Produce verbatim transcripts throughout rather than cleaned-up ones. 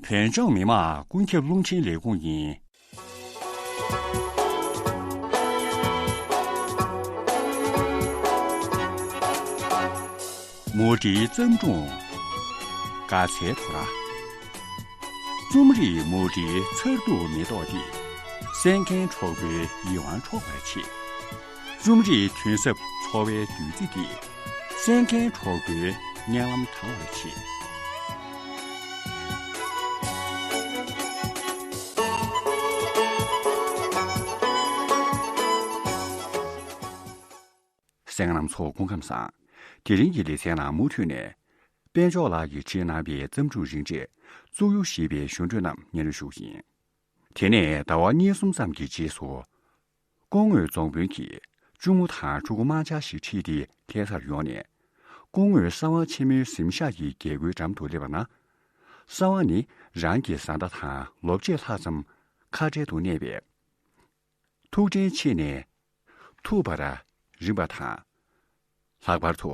བོད་ལྗོངས་མི་དམངས་ཀུན་ཁྱབ་རླུང་འཕྲིན་ལས་ཁུངས་ཡིན། མུ་འབྲེལ་བརྩམས་སྒྲུང་། དགའ་ཚལ་དོ་ར། རྩོམ་རིག་མུ་འབྲེལ་མཚར་སྡུག་མེ་ཏོག་འདི། གསན་མཁན་གྲོགས་པོའི་ཡིད་དབང་འཕྲོག་པར་བྱེད། རྩོམ་རིག་དོན་ཟབ་འཚོ་བའི་བདུད་རྩི་འདི། གསན་མཁན་གྲོགས་པོའི་སྙན་ལམ་དྲང་བར་བྱེད། གསན་མཁན་རྣམ་ཚོ་སྐུ་ཁམས་བཟང་། དེ་རིང་གི་ལེ་ཚན་ནང་མུ་མཐུད་ནས། དཔལ་འབྱོར་ལགས་ཀྱིས་བྲིས་གནང་པའི་བརྩམས་སྒྲུང་རིང་གྲས་བཙུགས་ཡུལ་ཞེས་པའི་ཞུ་འཕྲོས་རྣམས་སྙན་སྒྲོན་ཞུ་གི་ཡིན། དེ་ནས་ཟླ་བ་གཉིས་གསུམ་ཙམ་གྱི་རྗེས་སུ། སྐུ་ངོ་རྫོང་དཔོན་གྱིས་གཅུང་མོ་དང་ཕྲུ་གུ་དམར་འབྱར་ཞིག་ཁྲིད་དེ་ལྷ་སར་ཡོང་ནས། སྐུ་ངོ་གསང་བ་ཆེན་མོའི་གཟིམ་ཤག་གི་རྒྱལ་སྒོའི་འགྲམ་དུ་སླེབས་པ་ན། གསང་བ་ནི་རང་གི་བཟའ་ཟླ་དང་ལོ་གཅིག་ལྷག་ཙམ་ཁ་བྲལ་དུ་གནས་པས། ཐུགས་དྲན་ཆེ་ནས་ཐུག་པར་རིམ་པ་དང་། ལྷག་པར་དུ་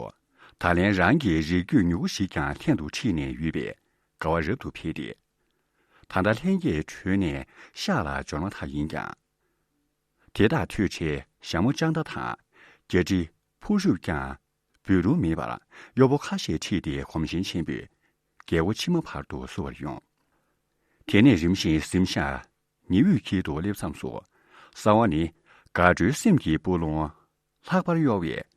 ད་ལན་རང་གི་རིགས་རྒྱུད་ཉུ་གུ་ཞིག་ཀྱང་ལྷན་དུ་ཁྲིད་ནས་ཡོད་པས་དགའ་བ་རབ་ཏུ་འཕེལ་ཏེ། ད་ལྟ་ལྷན་རྒྱས་གྲོལ་ནས་ཤག་ལ་འབྱོར་མ་ཐག་ཡིན་ཀྱང་། དེ་དག་ཐོས་འཕྲལ་ཞྭ་མོ་ལྕགས་མདའ་དང་རྒྱ་གྲི་ཕུར་ཤུབས་ཀྱང་འབུལ་རུང་མེད་པར་གཡོག་པོ་ཁ་ཤས་ཁྲིད་དེ་གོམ་ཞེང་ཆེན་པོས་རྒྱལ་སྒོ་ཕྱི་མ་བར་དུ་བསུ་བར་ཡོང་། དེ་ནས་རིམ་བཞིན་གཟིམ་ཤག་ཉི་འོད་དཀྱིལ་དུ་སླེབས་མཚམས་སུ། གསང་བ་ནི་དགའ་སྤྲོའི་སེམས་ཀྱི་སྤུ་ལོང་ལྷག་པར་གཡོ་བས།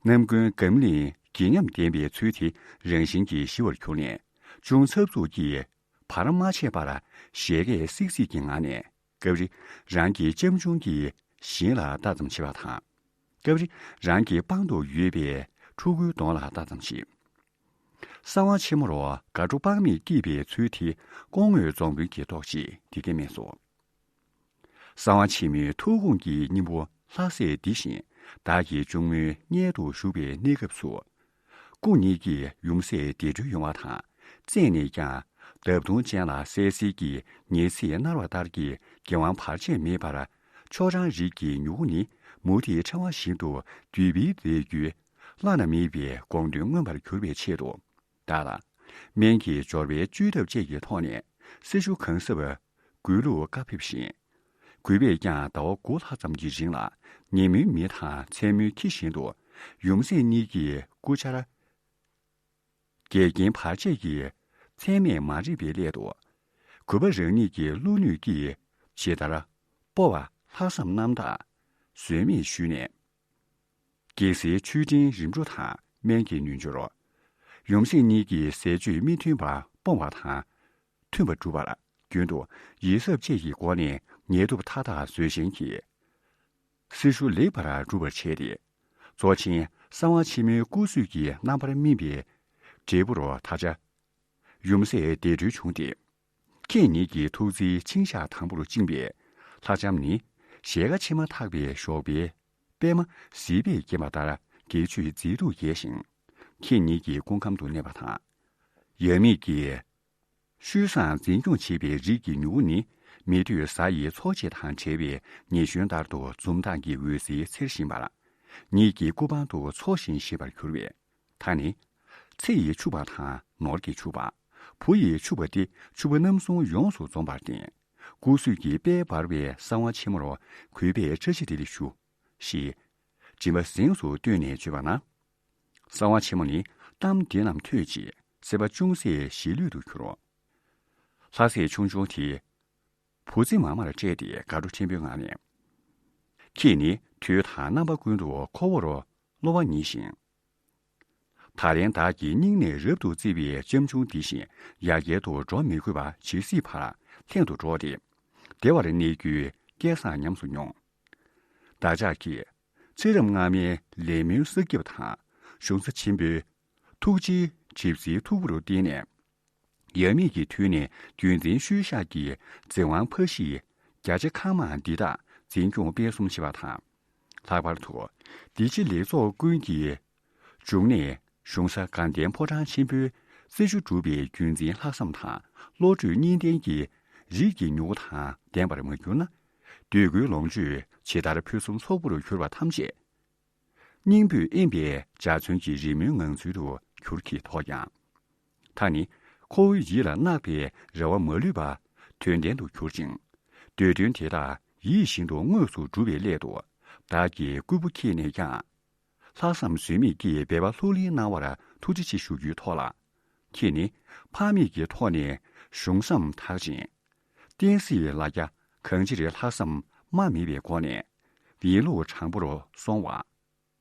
ནམ་རྒྱུན་སྒམ་བརླིང་སྒེག་ཉམས་ལྡན་པའི་ཚུལ་དེ་རང་བཞིན་གྱིས་ཞི་བར་གྱུར་ནས། ཅུང་འཚབ་འཚུབ་ཀྱིས་བར་མ་ཆད་པར་བཞད་གད་སིག་སིག་གི་ངང་ནས། སྐབས་རེ་རང་གི་སྐྱབས་ཆུང་གི་བཞིན་ལ་ལྟ་ཙམ་བྱེད་པ་དང་། སྐབས་རེ་རང་གི་པང་དུ་ཡོད་པའི་ཕྲུ་གུའི་གདོང་ལ་ལྟ་ཙམ་བྱེད། གསང་བ་ཆེན་མོར་དགའ་སྤྲོ་དཔག་མེད་སྐྱེས་པའི་ཚུལ་དེ་སྐུ་ངོ་རྫོང་དཔོན་གྱིས་རྟོགས་རྗེས་འདི་སྐད་སྨྲས་སོ། གསང་བ་ཆེན་མོའི་ཐུགས་དགོངས་ཀྱི་སྙིང་པོ་ལྷ་སྲས་འདི་བཞིན་བདག་གི་གཅུང་མོའི་མངལ་དུ་བཞུགས་པའི་གནས་སྐབས་སུ། སྐུ་ཉིད་ཀྱི་ཡུམ་སྲས་བདེ་གྲོལ་ཡོང་བ་དང་བཙས་ནས་ཀྱང་འདབ་སྟོང་ཅན་ལ་གསལ་གསལ་གྱི་ཉི་ཚེ་གནར་བ་ལྟར་གྱི་གི་དབང་བར་ཆད་མེད་པར་ཆོ་འབྲང་རིགས་ཀྱི་མྱུ་གུ་ནི་མུ་ཏིག་ཕྲེང་བ་བཞིན་དུ་དུད་པའི་རྫས་རྒྱུའི་བླ་ན་མེད་པའི་དགོངས་དོན་མངོན་པར་གྱུར་པའི་ཆེད་དུ། བདག་ལ་སྨན་གྱི་སྦྱོར་བའི་བཅོས་ཐབས་བཅས་ཀྱི་ཐོག་ནས་སྲི་ཞུ་གང་ཟབ་དགོས་ལུགས་བཀའ་ཕེབས་ཤིང་། གུས་པས་ཀྱང་ཟླ་བ་དགུ་ལྷག་ཙམ་གྱི་རིང་ལ་ཉིན་མོའི་མེ་དང་མཚན་མོའི་ཁྱི་བཞིན་དུ་ཡུམ་སྲས་གཉིས་ཀྱི་སྐུ་ཆར་འགལ་རྐྱེན་བར་ཆད་ཀྱི་མཚན་མས་མ་རེག་པའི་སླད་དུ། གུས་པ་རང་ཉིད་ཀྱི་བློ་ནུས་ཀྱིས་ཇི་ལྟར་སྤོབས་པ་ལྷག་བསམ་རྣམ་དག་ཟོལ་མེད་ཞུས་ནས། གེགས་སེལ་མཆོད་སྤྲིན་རིམ་གྲོ་དང་སྨན་གྱི་ནུས་སྦྱོར། ཡུམ་སྲས་གཉིས་ཀྱི་ཟས་སྤྱོད་མི་མཐུན་པ་སྤོང་བ་དང་མཐུན་པ་བསྒྲུབ་པར་རྒྱུན་དུ་ཡིད་གཟབ་བཅས་ཀྱི་སྒོ་ནས་ངལ་དུབ་མཐའ་དག་བཟོད་བཞིན་གྱིས། སྲི་ཞུ་ལེགས་པར་འགྲུབ་པར་བྱས་ཏེ། གཙོ་ཆེན་གསང་བ་ཆེན་མོའི་སྐུ་གཟུགས་ཀྱི་རྣམ་པར་སྨིན་པའི་འབྲས་བུར་ད་ཆ་ཡུམ་སྲས་བདེ་གྲོལ་བྱུང་སྟེ། ཁྱེད་ཉིད་ཀྱི་ཐུགས་བརྩེའི་འཆིང་ཞགས་དང་པོར་བཅིངས་པའི་ལྷ་ལྕམ་ནི་ཞལ་ཁ་ཕྱེ་མ་ཐག་པའི་ཞོགས་པའི་པད་མ་གཟིགས་པས་བརྒྱན་པ་ལྟར་དགེ་ཆོས་མཛེས་སྡུག་རྒྱས་ཤིང་། ཁྱེད་ཉིད་ཀྱི་སྐུ་ཁམས་སུ་གནས་པ་དང་། ཡབ་མེས་ཀྱི་ཤུལ་བཟང་འཛིན་སྐྱོང་བྱེད་པའི་རིགས་ཀྱི་མྱུ་གུ་ནི་མེ་དུད་གཟའ་ཡི་ཚོགས་བཅས་དང་བྲལ་བའི་ཉི་གཞོན་ལྟར་དུ་འཛུམ་མདངས་ཀྱི་འོད་ཟེར་འཚེར་བཞིན་པར། ཉིད་ཀྱི་སྐུ་པང་དུ་འཚོ་ཞིང་གཞེས་པར་གྱུར་པས། ད་ནི། ཚེ་ཡི་ཕྱུག་པ་དང་ནོར་གྱི་ཕྱུག་པ། བུ་ཡི་ཕྱུག་པ་སྟེ་ཕྱུག་པོ་རྣམ་གསུམ་ཡོངས་སུ་འཛོམས་པར་བརྟེན། སྐུ་གཟུགས་ཀྱི་དཔལ་འབར་བའི་གསང་བ་ཆེན་མོར་གུས་པས་བཀྲ་ཤིས་བདེ་ལེགས་ཞུ། ཞེས་མགྲིན་པ་གཟེངས་སུ་བསྟོད་ནས་བརྗོད་པ་ན། གསང་བ་ཆེན་མོ་ནི་གཏམ་འདི་རྣམས་ཐོས་རྗེས་སེམས་པ་ཅུང་ཟད་ཞི་ལྷོད་དུ་གྱུར། ལྷ་སྲས་ཆུང་ཆུང་དེས་བུ་ཚེ་མ་མར་སྤྲད་དེ་དགའ་སྤྲོ་ཆེན་པོའི་ངང་ནས། ཁྱེད་ནི་དུས་དང་རྣམ་པ་ཀུན་ཏུ་ཁོ་བོར་བསླུ་བ་ཉིད་ཤིང་། ད་ལན་བདག་གི་སྙིང་ནས་རབ་ཏུ་བརྩེ་བའི་ལྕམ་ཆུང་འདི་བཞིན་ཡར་རྒྱས་དུ་འགྲོ་མི་དགོས་པ་ཇི་སྲིད་བར་ལྷན་དུ་འགྲོགས་ཏེ། བདེ་བར་གནས་རྒྱུའི་སྐལ་བཟང་ཉམས་སུ་མྱོང་། བདག་ཅག་གིས་ཚེ་རབས་སྔ་མའི་ལས་སྨོན་བསགས་ཁྱབ་དང་གཞུང་ས་ཆེན་པོའི་ཐུགས་རྗེའི་གྲིབ་བསིལ་ཐུགས་ཀར་བརྟེན་ནས། ཡབ་མེས་ཀྱི་དུས་ནས་རྒྱུན་འཛིན་ཤུལ་བཞག་གི་འཛིན་དབང་ཕ་གཞིས་བརྒྱ་ཆ་ཁ་མང་འདི་དག་འཛིན་སྐྱོང་སྤེལ་གསུམ་བྱེད་པ་དང་། ལྷག་པར་དུ་འདི་ཕྱི་ལེགས་ཚོགས་ཀུན་གྱི་འབྱུང་གནས་གཞུང་ས་དགའ་ལྡན་ཕོ་བྲང་ཆེན་པོའི་རྩེ་ཞུ་སྒྲུབ་པའི་རྒྱུན་འཛིན་ལྷག་བསམ་དང་བློ་གྲོས་གཉིས་ལྡན་གྱི་རིགས་ཀྱི་མྱུ་གུ་དང་ལྡན་པར་མ་གྱུར་ན། འདོད་དགུའི་ལོངས་སྤྱོད་ཇི་ལྟར་ཕུན་སུམ་ཚོགས་པོར་གྱུར་པ་ཐམས་ཅད། སྙིང་པོས་དབེན་པའི་འཇའ་ཚོན་གྱི་རི་མོའི་ངང་ཚུལ་དུ་གྱུར་གྱི་ཐོག་ཀྱང་། ད་ནི་ ཁོ་བོའི་ཡིད་ལ་གནག་པའི་རེ་བ་མ་ལུས་པ་དོན་ལྡན་དུ་གྱུར་ཅིང་། འདོད་དོན་དེ་དག་ཡིད་བཞིན་དུ་དངོས་སུ་འགྲུབ་པའི་སླད་དུ། བདག་གིས་སྐུ་པོ་འཁྱེར་ནས་ཀྱང་། ལྷག་བསམ་ཟོལ་མེད་ཀྱིས་འབད་པ་ལྷུར་ལེན་གནང་བར་ཐུགས་རྗེ་ཆེ་ཞུ་རྒྱུའི་ཐོག་ལ། ཁྱེད་ནི་ཕ་མེས་ཀྱི་ཐོག་ནས་གཞུང་བསམ་དག་ཅིང་། བསྟན་སྲིད་ལ་རྒྱ་གང་ཅིར་ལྷག་བསམ་རྨ་མེད་པའི་སྒོ་ནས་ཡིན་ལུགས་དྲང་པོར་སོང་བ།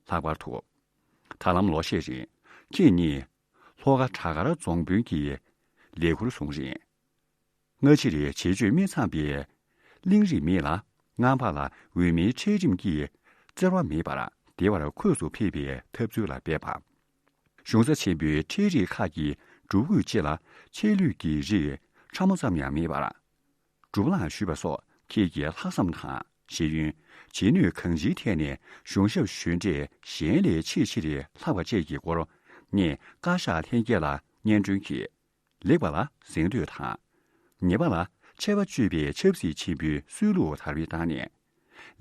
ལྷག་པར་དུ། ད་ལམ་ལོ་ཤས་རིང་ཁྱེད་ཉིད་ལྷོ་ཁ་བྲག་དཀར་རྫོང་དཔོན་གྱི་ལས་ཁུར་བཟུང་རིང་། སྔ་ཕྱིར་བྱེད་སྤྱོད་མི་འཚམ་པའི་གླིང་རིས་མེད་ལ། སྔ་བར་ལ་འོས་མིའི་གྲལ་རིམ་གྱིས་བཙེར་བ་མེད་པར་བདེ་བར་ཁོས་སུ་ཕེབས་པའི་ཐབས་ཚུལ་ལ་འབད་པ། གཞུང་ས་ཆེན་པོའི་ཁྲལ་རིགས་ཁག་གི་སྒྲུབ་དགོས་ཅི་ལ་ཆད་ལུས་ཀྱི་རིགས་ཕྲ་མོ་ཙམ་ཡང་མེད་པར། སྒྲུབ་ལངས་ཞུས་པ་སོགས་ཁྱེད་ཀྱི་ལྷག་བསམ་དང་ཤེས་ཡོན། བྱེད་ནུས་གང་ཅིའི་ཐད་ནས་གཞུང་ཞབས་ཞུ་འབྲས་གཞན་ལས་ཆེས་ཆེར་ལྷག་པ་བཅས་ཀྱི་སྐོར་ངས་བཀའ་ཤག་ལྷན་རྒྱས་ལ་སྙན་སྒྲོན་གྱིས། ལེགས་པ་ལ་གཟེངས་བསྟོད་དང་། ཉེས་པ་ལ་ཆད་པ་གཅོད་པའི་ཆབ་སྲིད་ཆེན་པོའི་སྲོལ་ལུགས་དར་སྤེལ་བཏང་ནས།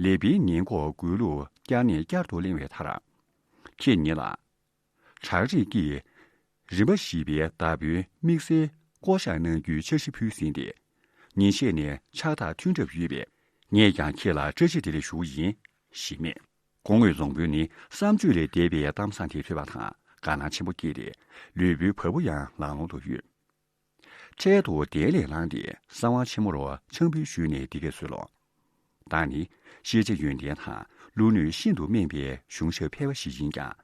ལེགས་པའི་ཉེས་འགོག་དགོས་ལུགས་བསྐྱར་ནས་བསྐྱར་དུ་གླེང་བའི་མཐར། ཁྱེད་ཉིད་ལ། བྲག་རིས་ཀྱིས་རིམ་པ་བཞི་པའི་བདག་པོའི་དམིགས་བསལ་བསྐོ་བཞག་གནང་རྒྱུའི་འཆར་གཞི་ཕུལ་ཟིན་ཏེ། ཉིན་ཤས་ནས་ཕྱག་རྟགས་མཐུན་གྲབས་ཡོད་པས། ངས་ཀྱང་ཁྱེད་ལ་བཀྲ་ཤིས་བདེ་ལེགས་ཞུ་གི་ཡིན། ཞེས་སྨྲས། སྐུ་ངོ་རྫོང་དཔོན་ནི་བསམ་བརྗོད་ལས་འདས་པའི་གཏམ་བཟང་དེ་ཐོས་པ་དང་དགའ་སྣང་ཆེན་པོ་སྐྱེས་ཏེ། ལུས་པོའི་བ་སྤུ་ཡང་ལང་ལོང་དུ་གཡོས། འཕྲལ་དུ་གདན་ལས་ལངས་ཏེ་གསང་བ་ཆེན་མོར་ཕྱག་འབུལ་ཞུས་ནས་འདི་སྐད་གསོལ་ལོ། བདག་ནི་ཤེས་བྱ་ཡོན་ཏན་དང་བློ་ནུས་ཤིན་ཏུ་དམན་པའི་གཞུང་ཞབས་ཕལ་པ་ཞིག་ཡིན་ཀྱང་།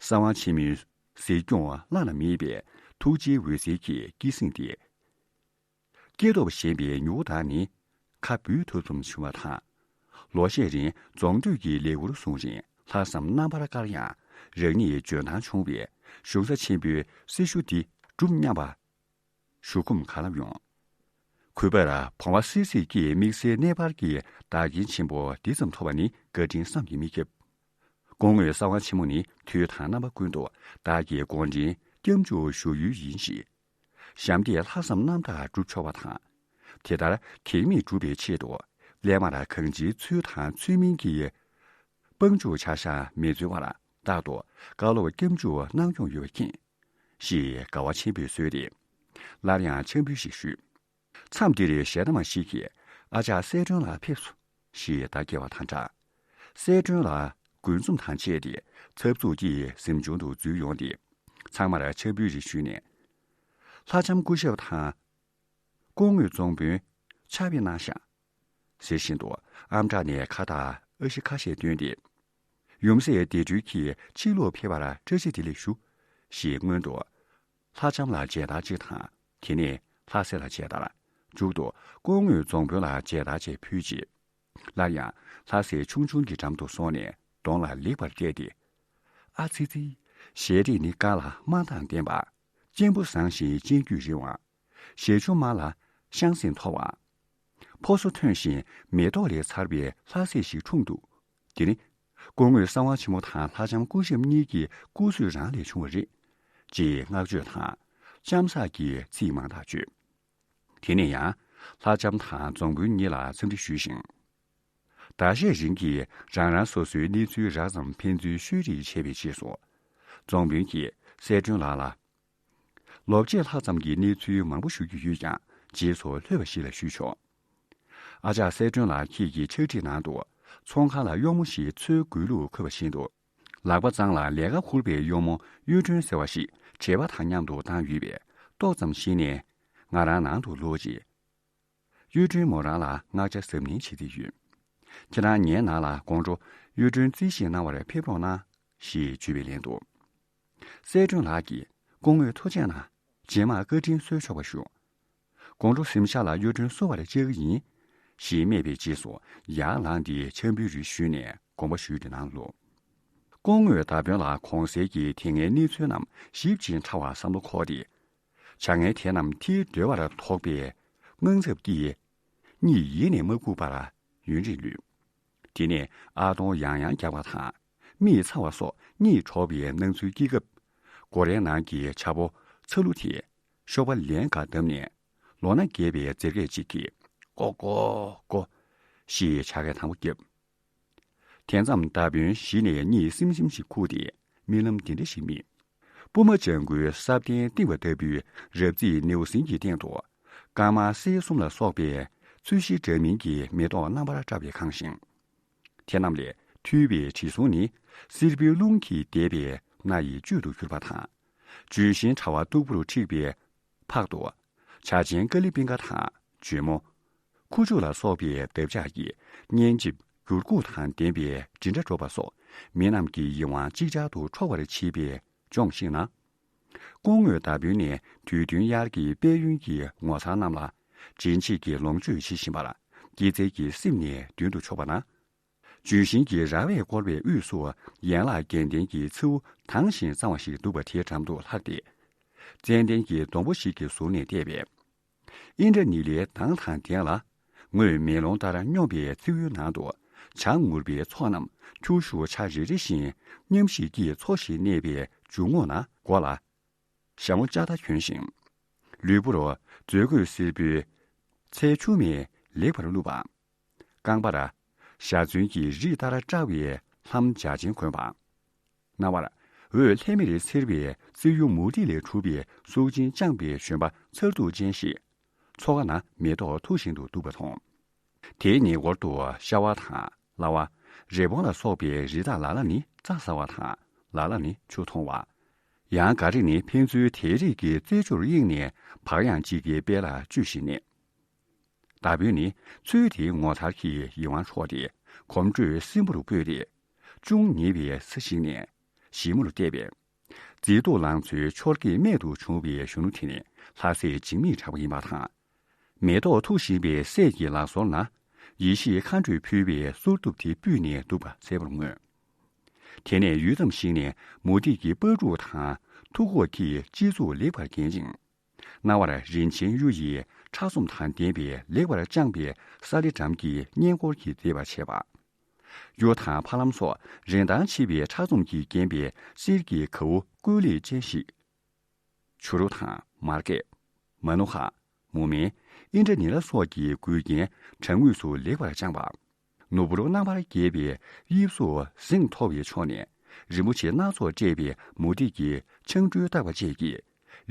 གསང་བ་ཆེན་མོའི་གཟིགས་སྐྱོང་བླ་ན་མེད་པའི་ཐུགས་རྗེའི་འོད་ཟེར་གྱིས་སྐྱེད་སྲིང་སྟེ། སྐྱེས་སྟོབས་ཞན་པའི་མྱུ་གུ་དག་ནི་ཁ་འབུས་ཐུབ་ཙམ་བྱུང་བ་དང་། ལོ་ཤས་རིང་རྫོང་སྡོད་ཀྱི་ལས་ཁུར་བཟུང་རིང་ལྷག་བསམ་རྣམ་པར་དཀར་ཡང་རང་ཉིད་འཇོན་ཐང་ཆུང་བས་གཞུང་ས་ཆེན་པོའི་སྲི་ཞུ་འདི་སྒྲུབ་སྙམ་པ་ཞུ་ཁོམ་ག་ལ་ཡོང་། གུས་པར་བོང་བ་སིལ་སིལ་གྱིས་དམིགས་བསལ་གནས་སྤར་གྱི་བདག་རྐྱེན་ཆེན་པོ་འདི་ཙམ་ཐོབ་པ་ནི་བཀའ་དྲིན་བསམ་གྱིས་མི་ཁྱབ། སྐུ་ངོ་གསང་བ་ཆེན་མོ་ནི་དུས་དང་རྣམ་པ་ཀུན་ཏུ་བདག་གི་དགོངས་འགྲེལ་སྐྱབས་འཇུག་ཞུ་ཡུལ་ཡིན་ཞིང་། ཞབས་འདེགས་ལྷག་བསམ་རྣམ་དག་སྒྲུབ་ཆོག་པ་དང་། དེ་ལྟར་གེགས་མེད་སྒྲུབ་པའི་ཆེད་དུ་སླད་མར་གང་ཅིའི་ཚུལ་དང་ཚུལ་མིན་གྱི་དཔང་འཇུག་བྱ་བཞག་མི་འཛོལ་བར་རྟག་ཏུ་བཀའ་སློབ་སྐྱབས་འཇུག་གནང་སྐྱོང་ཡོད་པ་མཁྱེན། ཞེས་དགའ་བ་ཆེན་པོས་གསོལ་ཏེ། སླར་ཡང་ཕྱག་འབུལ་ཞིག་ཞུས། མཚམས་འདིར་ཞལ་གདམས་ཤིག་གིས་ཨ་ཅག་གསལ་སྒྲོན་ལགས་ཕེབས་སོ། ཞེས་བརྡ་བསྐྱལ་བ་དང་སྦྲགས། གསལ་སྒྲོན་ལགས་དགུ་འཛོམས་དང་བཅས་ཏེ་ཚབ་ཚུབ་ཀྱིས་གཟིམ་ཆུང་དུ་འཛུལ་ཡོང་སྟེ། ཚང་མར་ཕྱག་འབུལ་རེ་ཞུས་ནས། ལྷ་ལྕམ་སྐུ་ཞབས་དང་། སྐུ་ངོ་རྫོང་དཔོན་ཕྱག་དཔེ་གནང་ཤག་ཟེར་བཞིན་དུ་ཨམ་ཕྲག་ནས་ཁ་བཏགས་ཨ་ཤི་ཁ་ཤས་བཏོན་ཏེ། ཡུམ་སྲས་བདེ་སྒྲོལ་གྱིས་ཕྱི་ལུགས་ཕེབས་པར་བཀྲ་ཤིས་བདེ་ལེགས་ཞུ། ཞེས་སྔོན་དུ། ལྷ་ལྕམ་ལ་མཇལ་དར་གཅིག་དང་། དེ་ནས་ལྷ་སྲས་ལ་མཇལ་དར། མཇུག་ཏུ་སྐུ་ངོ་རྫོང་དཔོན་ལ་མཇལ་དར་བཅས་ཕུལ་རྗེས། སླར་ཡང་ལྷ་སྲས་ཆུང་ཆུང་གི་འགྲམ་དུ་སོང་ནས་གདོང་ལ་ལེགས་པར་བལྟས་ཏེ། ཨ་ཙི་ཙི། ཞལ་རས་ནི་དཀར་ལ་དམར་མདངས་ལྡན་པ། གཅེན་པོ་བཟང་ཞིང་སྤྱན་དཀྱུས་རིང་བ། ཞལ་ཆུང་དམར་ལ་ཤང་སེང་མཐོ་བ། ཕོ་སོ་ཐོན་ཞིང་མེ་ཏོག་ལས་མཚར་བའི་ལྷ་སྲས་ཤིག་འཁྲུངས་འདུག་དེ་ནི། སྐུ་ངོ་གསང་བ་ཆེན་མོ་དང་ལྷ་ལྕམ་སྐུ་ཞབས་གཉིས་ཀྱི་སྐུ་གཟུགས་རང་ལས་བྱུང་བ་རེད། ཅེས་བསྔགས་བརྗོད་དང་། ལྕམ་བསགས་ཀྱི་ཚིག་མང་དག་བརྗོད། དེ་ནས་ཡང་། ལྷ་ལྕམ་དང་རྫོང་དཔོན་གཉིས་ལ་འཚམས་འདྲི་ཞུས་ཤིང་། ཟླ་ཤས་རིང་གི་རང་རང་སོ་སོའི་གནས་ཚུལ་རགས་ཙམ་ཕན་ཚུན་ཤོད་རེས་བྱས་པའི་རྗེས་སུ། རྫོང་དཔོན་གྱིས་གསལ་སྒྲོན་ལགས་ལ། ལོ་བརྒྱད་ལྷག་ཙམ་གྱི་གནས་ཚུལ་མང་པོ་ཞུ་རྒྱུ་ཡོད་ཀྱང་རྗེས་སུ་ལྷོད་པ་ཞིག་ལ་ཞུས་ཆོག་ཨ་ཅག་གསལ་སྒྲོན་ལགས་ཁྱེད་ཀྱི་ཕྱག་བྲིས་ནང་དུ་ཚོང་ཁང་ལ་གཡོག་མོ་ཞིག་འཚོལ་དགོས་ལུགས་འཁོད་པ་བཞིན་དུ། ལག་པ་གཙང་ལ་ལས་ཀ་ཁུར་པའི་གཡོག་མོ་གཡུ་སྒྲོན་ཟེར་བ་ཞིག་བྲེལ་བ་དང་མཉམ་དུ་བཏང་ཡོད་པས་ཏོག་ཙམ་གཞི་ནས་ང་རང་ནང་དུ་ལོག་རྗེས། གཡུ་སྒྲོན་མོ་རང་ལ་མངགས་ཆ་གཟབ་ནན་བྱེད་འདོད་ཡོད། ཁྱེད་རང་ངའི་ནང་ལ་དགོང་དྲོ་གཡུ་སྒྲོན་རྩིས་ཞིབ་གནང་བར་ཕེབས་རོགས་གནང་ཞེས་བརྗོད་པའི་ལན་དུ། གསལ་སྒྲོན་ལགས་ཀྱིས་སྐུ་ངོ་ཐུགས་རྗེ་གནང་། རྗེས་མར་བཀའ་དྲིན་གསོལ་ཆོག་པ་ཞུ། དགོང་དྲོ་གཟིམ་ཤག་ལ་གཡུ་སྒྲོན་བསུ་བར་བཅར་གྱི་ཡིན། ཞེས་སྨྲས་པའི་རྗེས་སུ་ཡར་ལངས་ཏེ་ཕྱག་འབུལ་རེ་ཞུས་ནས་དགོངས་པ་ཞུས་ཏེ་གནང་ལོ། སྐུ་ངོ་མདའ་དཔོན་ལ་གོང་གསལ་གྱི་དེ་སྔའི་གནས་ཚུལ་རྣམས་ཞིབ་ཅིང་ཕྲ་བ་བསམ་བློ་འཁོར་ཏེ། བྱ་ངན་དེ་རྣམས་མཐིལ་བརྡོལ་བར་དོགས་པའི་དངངས་འཚབ་ཀྱིས། གཉིད་ཡེ་ནས་མ་ཁུག་པར་ཡུན་རིང་ལུས། དེ་ནས་ཨ་སྟོང་ཡང་ཡང་རྒྱག་པ་དང་། མིག་ཚ་བ་སོགས་གཉིད་འཕྲོག་པའི་སྣང་ཚུལ་སྐྱེ་སྐབས། སྒོ་རའི་ནང་གི་བྱ་ཕོ་ཚ་ལུ་དེས་གཤོག་པ་ལན་འགའ་བརྡབས་ནས། ལོ་ན་རྒས་པའི་མཛེར་སྐད་ཅིག་གིས། ཀོ་ཀོ་ཀོ། ཞེས་བྱ་སྐད་དང་པོ་བརྒྱབ། དེ་མཚམས་མདའ་དཔོན་གཞི་ནས་གཉིད་སིམ་སིམ་ཞིག་ཁུག་སྟེ་རྨི་ལམ་འདི་འདྲ་ཞིག་རྨིས། པུ་མ་ལྗང་གུའི་ས་གདན་བཏིང་བ་ལྟ་བུའི་རབ་རྩིས་ནེའུ་གསིང་གི་སྟེང་དུ། དཀར་དམར་སེར་གསུམ་ལ་སོགས་པའི་ཚོས་གཞི་འདྲ་མིན་གྱི་མེ་ཏོག་རྣམ་པར་བཀྲ་བས་ཁེངས་ཤིང་། དེ་རྣམས་ལས་འཐུལ་བའི་དྲི་བསུང་ནི་སེར་པོའི་རླུང་གིས་བདས་པའི་སྣ་ཡི་བཅུད་དུ་གྱུར་པ་དང་། ལྗོན་ཤིང་དྲ་བ་སྟུག་པོར་འཁྲིགས་པའི་ཕག་ཏུ། བྱ་ཆེན་ཀ་ལི་པིང་ཀ་དང་ཇོ་མོ། ཁུ་བྱུག་ལ་སོགས་པའི་འདབ་ཆགས་ཀྱི་སྙན་འཇེབས་འགྱུར་ཁུག་དང་ལྡན་པའི་དྲིལ་སྒྲ་སྒྲོག་པ་སོགས་མི་རྣམས་ཀྱི་ཡིད་དབང་ཅིག་ཅར་དུ་འཕྲོག་པར་བྱེད་པས་ལྗོངས་ཤིང་ན། སྐུ་ངོས་མདའ་དཔོན་ནས་དུས་སྟོན་དབྱར་གྱི་དཔལ་ཡོན་གྱི་ངོ་མཚར་རྣམས་ལ་སྦྱིན་བྱེད་ཀྱི་ལོངས་སྤྱོད་བྱེད་བཞིན་པར་སྐྱེད་ཚལ་གྱི་སེམས་ནི་མདུན་དུ་ཕྱོགས་པ་ན། ལྗོན་ཤིང་གི་ར་བས་བསྐོར་བའི་དབུས་སུ་ཡན་ལག་བརྒྱད་ལྡན་གྱི་མཚེའུ་དྭངས་ཤིང་གཙང་བ་ཞིག་འདུག་པ་དེའི་འགྲམ་དུ་ལྷགས་ཏེ། ཙན་དན་གྱི་སྡོང་པོ་ཞིག་གི་ཟུར་ནས་བལྟས་པས། ཨིནྡྲ་ནི་ལའི་མདངས་དང་ལྡན་ལ། ངོས་མེ་ལོང་ལྟར་སྙོམས་པའི་མཚེའུའི་ནང་དུ། བྱ་ངུར་པའི་ཚོགས་རྣམས་ཁྱུ་བཞུར་བྱ་རེ་རེ་བཞིན་མཉམ་ཞིག་གིས་འཚོ་ཞིང་གནས་པའི་འཇུག་ངོགས་ན་མགོ་ལ། ཞྭ་མོ་ལྕགས་ཐག་གྱོན་ཞིང་། ལུས་པོར་མཛོད་གོས་སེར་པོའི་ཚལ་ཆུ་མས་ལེགས་པར་བཀླུབས་པ། རྐང་པར་ཞྭ་ཚོན་གྱི་རིས་ལྟར་བཀྲ་བའི་ལྷམ་འཇའ་ཆེན་གོན་པ། རྣ་བར་འོད་ལྷད་མེར་འཚེར་བའི་རྩིབས་གཡུ་མུ་ཏིག་ལས་གྲུབ་པའི་གཟུགས་ཅན་བཅངས་པའི་བཞོན་པ་མཚར་སྡུག་ཅན་ཞིག་མཚོ་ཁ་ན་མེ་ཏོག་འཐུ་བཞིན་དུ་འདུག་པ་མཐོང་། དེའི་ཉེ་འཁོར་དུ་ཤ་བ་དང་ལ་བ། རི་བོང་ལ་སོགས་པའི་རི་དྭགས་ལ་ལ་ནི་རྩྭ་ཟ་བ་དང་ལ་ལ་ནི་ཆུ་འཐུང་བ། ཡང་འགའ་རེ་ནི་ཕན་ཚུན་དེའི་རིགས་ཀྱི་རྩེད་འཇོར་གཡེང་ནས་བག་ཡངས་གཅིག་གི་དཔལ་ལ་སྤྱོད་བཞིན་གནས། མདའ་དཔོན་ནི་ཚུལ་དེའི་ངོ་མཚར་གྱིས་ཡིད་དབང་འཕྲོག་སྟེ་གོམ་བགྲོད་སིམ་པོར་སྤོས་ཏེ། ཅུང་ཉེ་བའི་ས་ཞིག་ནས་ཞིབ་མོར་བལྟས་པས། མཛེས་སྡུག་ལང་ཚོའི་ཆོར་གྱིས་རྨད་དུ་བྱུང་བའི་གཞོན་ནུ་དེ་ནི་ལྷ་སྲས་འཇིགས་མེད་གྲགས་པ་ཡིན་པ་དང་། མེ་ཏོག་འཐུ་བཞིན་པའི་སྲས་ཀྱི་ལག་ཟོར་ན་ཡེ་ཤེས་མཁའ་འགྲོས་ཕུལ་བའི་གསོལ་གདུབ་དེ་སྤུས་ནས་འདུག་པ་གསལ་པོར་མངོན། དེ་ནས་ཡུད་ཙམ་ཞིག་ནས་མུ་ཏིག་གི་སྤར་ཕྲུག་དང་ཐུག་ཁོག་གི་སྤྱི་གཙུག་ལེགས་པར་བརྒྱན་ཅིང་། རྣ་བར་རིན་ཆེན་གཡུ་ཡི་ཕྲ་ཚོམ་དང་ལྡན་པའི་ལེགས་པར་བཅངས་པའི་ས་ལེ་སྦྲམ་གྱི་སྙན་འཁོར་གྱིས་མཛེས་པར་བྱས་པ། གཡུ་དང་ཕ་ལམ་སོགས་རིན་ཐང་ཆེ་བའི་ཕྲ་ཚོམ་གྱིས་བརྒྱན་པའི་གསེར་གྱི་གའུ་བཀོད་ལེགས་ཅན་ཞིག་བྱུ་རུ་དང་མར་གད། མ་ནུ་ཧ། མུ་མེན། ཨིནྡྲ་ནི་ལ་སོགས་ཀྱི་མགུལ་རྒྱན་དྲ་ངོས་སུ་ལེགས་པར་བཅངས་པ། ནུ་འབུར་རྣམ་པར་རྒྱས་པའི་དབྱིབས་སུ་གཟེངས་མཐོ་བའི་ཕྱོགས་ནས་རིན་པོ་ཆེ་སྣ་ཚོགས་སྤྲས་པའི་མུ་ཏིག་གི་ཆང་འགྲོས་བཏབ་པ་བཅས་ཀྱིས་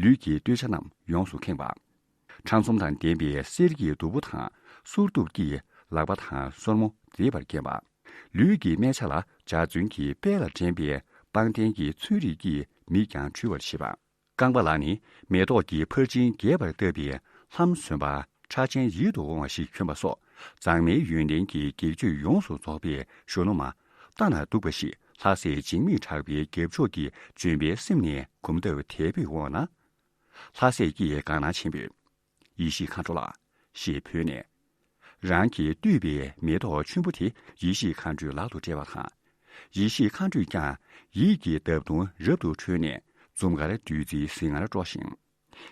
ལུས་ཀྱི་སྟོད་ཆ་རྣམས་ཡོངས་སུ་ཁེངས་པ། ཕྲ་ཚོམ་དང་ལྡན་པའི་གསེར་གྱི་གདུ་བུ་དང་གསོལ་གདུབ་ཀྱིས་ལག་པ་དང་སོར་མོ་མཛེས་པར་བརྒྱན་པ། ལུས་ཀྱི་སྨད་ཆ་ལ་འཇའ་ཚོན་གྱི་དཔལ་ལ་འགྲན་པའི་པང་གདན་གྱི་ཚོན་རིས་ཀྱིས་མིག་ཀྱང་འཁྲུལ་བར་བྱེད་པ། རྐང་པ་ལ་ནི་མེ་ཏོག་གི་ཕར་ཕྱིན་རྒྱས་པར་བཏབ་པའི་ལྷམ་སོན་པ་ཁྲ་ཆེན་ཡིད་དུ་འོང་བ་ཞིག་གྱོན་པ་སོགས་མཛངས་མའི་ཡོན་ཏན་གྱི་བགེགས་བརྗོད་ཡོངས་སུ་རྫོགས་པའི་གཞོན་ནུ་མ་ལྟ་ན་སྡུག་པ་ཞིག་ལྷ་སྲས་འཇིགས་མེད་གྲགས་པའི་རྒྱབ་ཕྱོགས་ཀྱི་ལྗོན་པའི་གསེབ་ནས་གོམ་སྟབས་དལ་པོས་འོངས་ན། ལྷ་སྲས་ཀྱིས་དགའ་སྣང་ཆེན་པོས། ཡེ་ཤེས་མཁའ་འགྲོ་ལགས། ཞེས་བོས་ནས། རང་གིས་བཏུས་པའི་མེ་ཏོག་ཆུན་པོ་དེ་ཡེ་ཤེས་མཁའ་འགྲོའི་ལག་ཏུ་སྤྲད་པ་དང་། ཡེ་ཤེས་མཁའ་འགྲོས་ཀྱང་ཡིད་ཀྱི་འདབ་དོང་རབ་ཏུ་ཁྲོས་ནས་འཛུམ་དཀར་བདུད་རྩིའི་ཟིལ་དངར་དཀྲོགས་ཤིང་།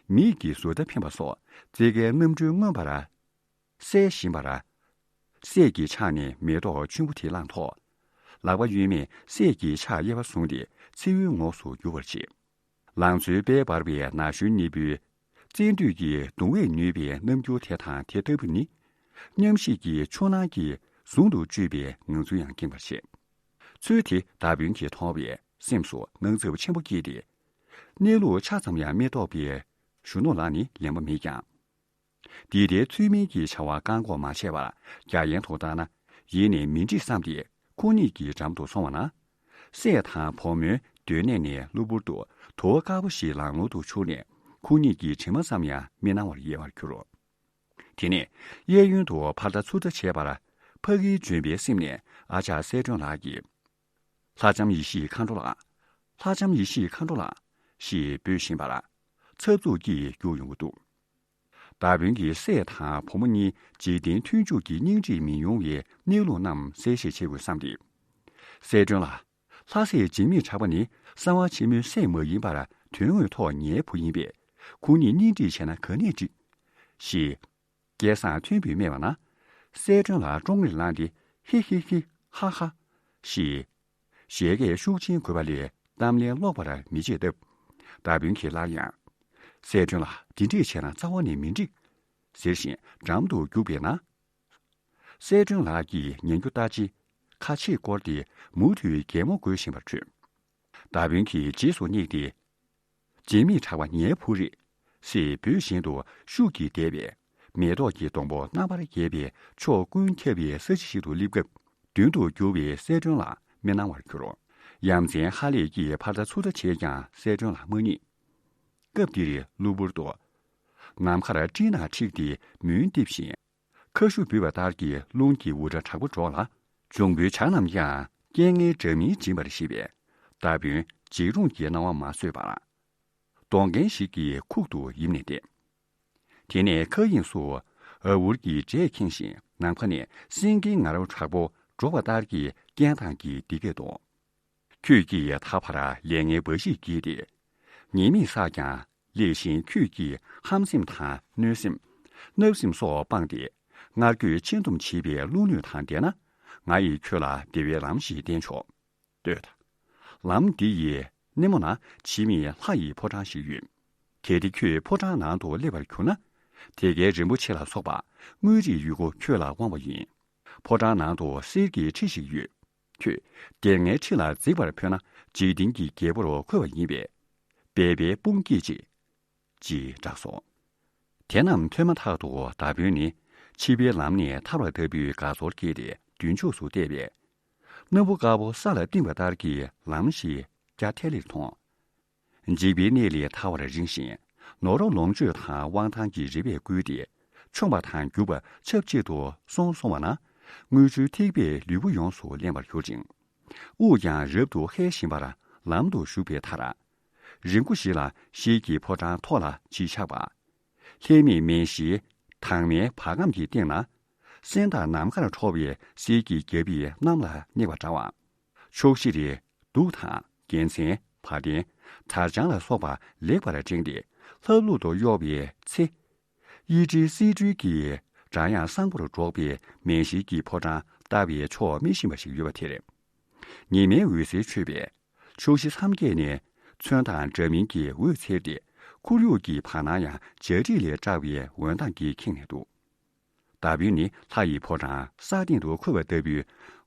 མིག་གི་ཟུར་མདའ་འཕེན་པ་སོགས་རྩེད་མཁན་རྣམ་གྲོལ་མངོན་པར་གསལ་བཞིན་པར། སྲས་ཀྱི་ཕྱག་ནས་མེ་ཏོག་ཆུན་པོ་དེ་བླངས་ཐོག་ལག་པ་གཡོན་མས་སྲས་ཀྱི་ཕྱག་གཡས་པ་བཟུང་སྟེ་མཚེའུའི་ངོགས་སུ་བསྒྱུར་བར་བྱེད། ལང་ཚོའི་དཔལ་འབར་བའི་ན་གཞོན་གཉིས་པོའི་བཙན་འདུས་ཀྱི་གདུང་བས་མྱོས་པའི་རྣམ་འགྱུར་དེ་དང་དེ་ལྟ་བུ་ནི། མཉམ་ཞིག་གི་ཆུ་ནང་གི་ཟུང་དུ་སྤྱོད་པའི་ངང་ཚུལ་ཡང་སྐྱེ་བར་བྱེད། ཚུལ་དེ་མདའ་དཔོན་གྱིས་མཐོང་བས་སེམས་སུ་དངངས་འཚབ་ཆེན་པོ་སྐྱེས་ཏེ། གནས་ལུགས་ཆ་ཙམ་ཡང་མི་རྟོགས་པའི་གཞོན་ནུ་ལ་ནི་ལན་པ་མེད་ཀྱང་། འདི་ལྟའི་ཚུལ་མིན་གྱི་བྱ་བ་བཀག་འགོག་མ་བྱས་པར་རྒྱ་ཡན་དུ་བཏང་ན་ཡིད་ནི་མི་འགྲིག་བསམ་སྟེ་ཁོ་གཉིས་ཀྱི་འགྲམ་དུ་སོང་བ་ན། སྲས་དང་བུ་མོའི་སྡོད་གནས་ནས་གློ་བུར་དུ་དུ་བ་དཀར་པོ་ཞིག་ལང་ལོང་དུ་འཕྱུར་ནས་ཁོ་གཉིས་ཀྱི་དྲི་མ་ཙམ་ཡང་མི་སྣང་བར་ཡལ་བར་གྱུར། དེ་ནས་གཡས་གཡོན་དུ་ཕར་ལྟ་ཚུར་ལྟ་བྱས་པར་ཕ་གིའི་ལྗོན་པའི་གསེབ་ནས་ཨ་ཅག་གསལ་སྒྲོན་ལགས་ཀྱིས། ལྷ་ལྕམ་ཡེ་ཤེས་མཁའ་འགྲོ་ལགས། ལྷ་ལྕམ་ཡེ་ཤེས་མཁའ་འགྲོ་ལགས། ཞེས་འབོད་བཞིན་པར། འཚབ་འཚུབ་ཀྱིས་རྒྱུག་ཡོང་གི་འདུག་མདའ་དཔོན་གྱིས་སྲས་དང་བུ་མོ་གཉིས་འཇིག་རྟེན་མཐུན་འཇུག་གི་སྙིང་ཁྲིད་མི་ཡོང་བའི་གནས་ལུགས་རྣམས་གསལ་བཤད་བྱེད་དགོས་བསམ་སྟེ། གསལ་སྒྲོན་ལགས། ལྷ་སྲས་འཇིགས་མེད་གྲགས་པ་ནི་གསང་བ་ཆེན་མོའི་སྲས་མ་ཡིན་པར་དོན་དངོས་ཐོག་ངའི་བུ་ཡིན་པས། ཁོང་གཉིས་གཉེན་སྒྲིག་བྱས་ན་ག་ནས་འགྲིག་ཞེས། སྐལ་བཟང་མཐོན་པོས་སྨྲས་པ་ན། གསལ་སྒྲོན་ལགས་ཀྲོང་ངེར་ལངས་ཏེ་ཧི་ཧི་ཧི་ཧ་ཧ། ཞེས། བཞད་གད་ཤུགས་ཆེན་དགོད་པ་ལས་གཏམ་ལན་ལོག་པར་མི་བྱེད་སྟབས། མདའ་དཔོན་གྱིས་སླར་ཡང་། གསལ་སྒྲོན་ལགས་འདི་འདྲས་བྱས་ན་རྩ་བ་ནས་མི་འགྲིག་ཟེར་བཞིན་འགྲམ་དུ་རྒྱུག་པས་ན། གསལ་སྒྲོན་ལགས་ཀྱིས་ཉན་རྒྱུ་ལྟ་ཅི། ཁ་ཕྱེས་བསྐོར་ཏེ་མུ་མཐུད་གད་མོ་དགོད་བཞིན་པར་བྲོས། མདའ་དཔོན་གྱིས་རྗེས་སུ་སྙེགས་ཏེ། བྱེ་མེད་གྲགས་པ་ངའི་བུ་རེད། ཞེས་འབོད་བཞིན་དུ་ཤུགས་ཀྱིས་བདས་པས། མེ་ཏོག་གི་སྡོང་པོ་རྣམ་པར་རྒྱས་པའི་ཕྱོགས་ཀུན་ཁྱབ་པའི་ས་གཞི་ཞིག་ཏུ་སླེབས་སྐབས། མདུན་དུ་རྒྱུ་བའི་གསལ་སྒྲོན་ལ་མི་སྣང་བར་གྱུར། ཡ་མཚན་ཧ་ལས་ཀྱིས་ཕར་ལྟ་ཚུར་ལྟ་བྱས་ཀྱང་གསལ་སྒྲོན་ལ་མ་རྙེད། སྐབས་འདིར་གློ་བུར་དུ། ནམ་མཁར་སྤྲིན་ནག་འཁྲིགས་ཏེ་མུན་བརྡིབས་ཤིང་། ཁ་ཤུབས་འབུད་པ་ལྟར་གྱི་རླུང་གི་འུར་སྒྲ་དྲག་པོ་སྒྲོག་ལ། འབྱུང་པོའི་བྱ་རྣམས་ཀྱང་རྐྱེན་ངན་འདྲ་མིན་འབྱིན་པར་གཤེགས་པས། མདའ་དཔོན་འཇིགས་རུང་གི་སྣང་བ་མ་བཟོད་པར། གདོང་རྒན་ཞིག་གི་ཁུག་ཏུ་ཡིབ་ནས་བསྡད། དེ་ནས་མཁའ་དབྱིངས་སུ་ཨ་འུར་གྱི་སྒྲས་ཁེངས་ཤིང་། ནམ་མཁའ་ནས་སེང་གེའི་ང་རོ་དྲག་པོ་སྒྲོག་པ་ལྟར་གྱི་རྐྱེན་དང་གི་འདི་སྐད་དོ། ཁྱོད་ཀྱིས་ད་བར་ལས་ངན་འབའ་ཞིག་བགྱིས་ཏེ། ཉེས་དམིགས་བསགས་ཀྱང་སླད་ཕྱིན་ཁྱོད་ཀྱིས་ཧམ་སེམས་དང་གནོད་སེམས། བརྣབ་སེམས་སོགས་སྤངས་ཏེ། སྔར་གྱོད་ཆེན་སྡོམ་བྱེད་པའི་བློ་ནུས་དང་ལྡན་ན། ང་ཡིས་ཁྱོད་ལ་བདེ་བའི་ལམ་ཞིག་བསྟན་ཆོག། ལྟོས་དང་། ལམ་འདི་ཡི་སྣེ་མོ་ན་འཆི་མེད་ལྷ་ཡི་ཕོ་བྲང་ཞིག་ཡོད། གལ་ཏེ་ཁྱོད་ཕོ་བྲང་ནང་དུ་སླེབས་པར་གྱུར་ན། དེ་གའི་རིན་པོ་ཆེ་ལ་སོགས་པ་དངུལ་རིས་ཡོད་རྒུ་ཁྱོད་ལ་དབང་བ་ཡིན། ཕོ་བྲང་ནང་དུ་གསེར་གྱི་ཁྲི་ཞིག་ཡོད། ཁྱོད་དེ་སྔའི་ཁྲི་ལ་འཛེགས་པར་འཕོས་ན། འཇིག་རྟེན་གྱི་རྒྱལ་པོར་འཁོད་པ་ཡིན་པས། སྦས་པའི་དཔུང་བསྐྱེད་ཅིག། ཅེས་བསྒྲགས་སོ། དེ་རྣམས་ཐོས་མ་ཐག་ཏུ་མདའ་དཔོན་ནི་འཆི་བའི་ལམ་ནས་ཐར་བ་ལྟ་བུའི་དགའ་ཚོར་སྐྱེས་ཏེ་མདུན་ཕྱོགས་སུ་བལྟས་པས། སྣམ་བུ་དཀར་པོ་ས་ལ་བཏིང་བ་ལྟར་གྱི་ལམ་ཞིག་རྒྱ་ཐལ་ལེར་མཐོང་། འཇིགས་པའི་གནས་ལས་ཐར་བར་རིང་ཞིང་། ནོར་ལོངས་སྤྱོད་དང་དབང་ཐང་གི་རེ་བས་བསྐུལ་ཏེ། མཆོངས་པ་དང་རྒྱུག་པ་ཆབས་ཅིག་ཏུ་སོང་སོང་བ་ན། དངུལ་ཆུའི་ཐིགས་པས་ལུས་པོ་ཡོངས་སུ་བརླན་པར་གྱུར་ཅིང་། དབུགས་ཀྱང་རབ་ཏུ་ཧལ་བཞིན་པར་ལམ་དུ་ཞུགས་པའི་མཐར། རི་མགོ་ཞིག་ལ་ཤེལ་གྱི་ཕོ་བྲང་མཐོ་ལ་ཅིག་ཆགས་པ། ལྷད་མེད་མེ་བཞིའི་དྭངས་མའི་བར་ཁམས་ཀྱི་སྟེང་ན། སེང་སྟག་ནམ་མཁར་འཕྲོ་བའི་གསེར་གྱི་རྒྱ་བིས་གནམ་ལ་སྙེག་པ་འདྲ་བ། ཕྱོགས་བཞིར་གདུགས་དང་རྒྱལ་མཚན་བ་དན་དར་དཔྱངས་ལ་སོགས་པ་ལེགས་པར་བསྒྲེངས་ཏེ་ལྷབ་ལྷུབ་ཏུ་གཡོ་བའི་ཚེ། གཡུ་ཁྲིའི་སེར་སྦྲེང་གི་སྒྲ་དབྱངས་བཟང་པོར་སྒྲོག་པའི་མེ་ཤེལ་གྱི་ཕོ་བྲང་ལྟ་བའི་ཕྱོགས་རྨིས་བཞིན་པ་ཞིག་ཡོད་པ་དེར། ཉི་མའི་འོད་ཟེར་ཆོད་པས། ཕྱོགས་བཞི་མཚམས་བརྒྱད་ནས་ཚོན་མདངས་འདྲ་མིན་གྱི་འོད་འཚེར་ཏེ། ཁོར་ཡུག་གི་བར་སྣང་ཡང་འཇའ་རིས་ལས་བཀྲ་བའི་འོད་མདངས་ཀྱིས་ཁེངས་ནས་འདུག། མདའ་དཔོན་ནི་ལྷ་ཡི་ཕོ་བྲང་ས་སྟེང་དུ་འཁོད་པ་ལྟ་བུའི་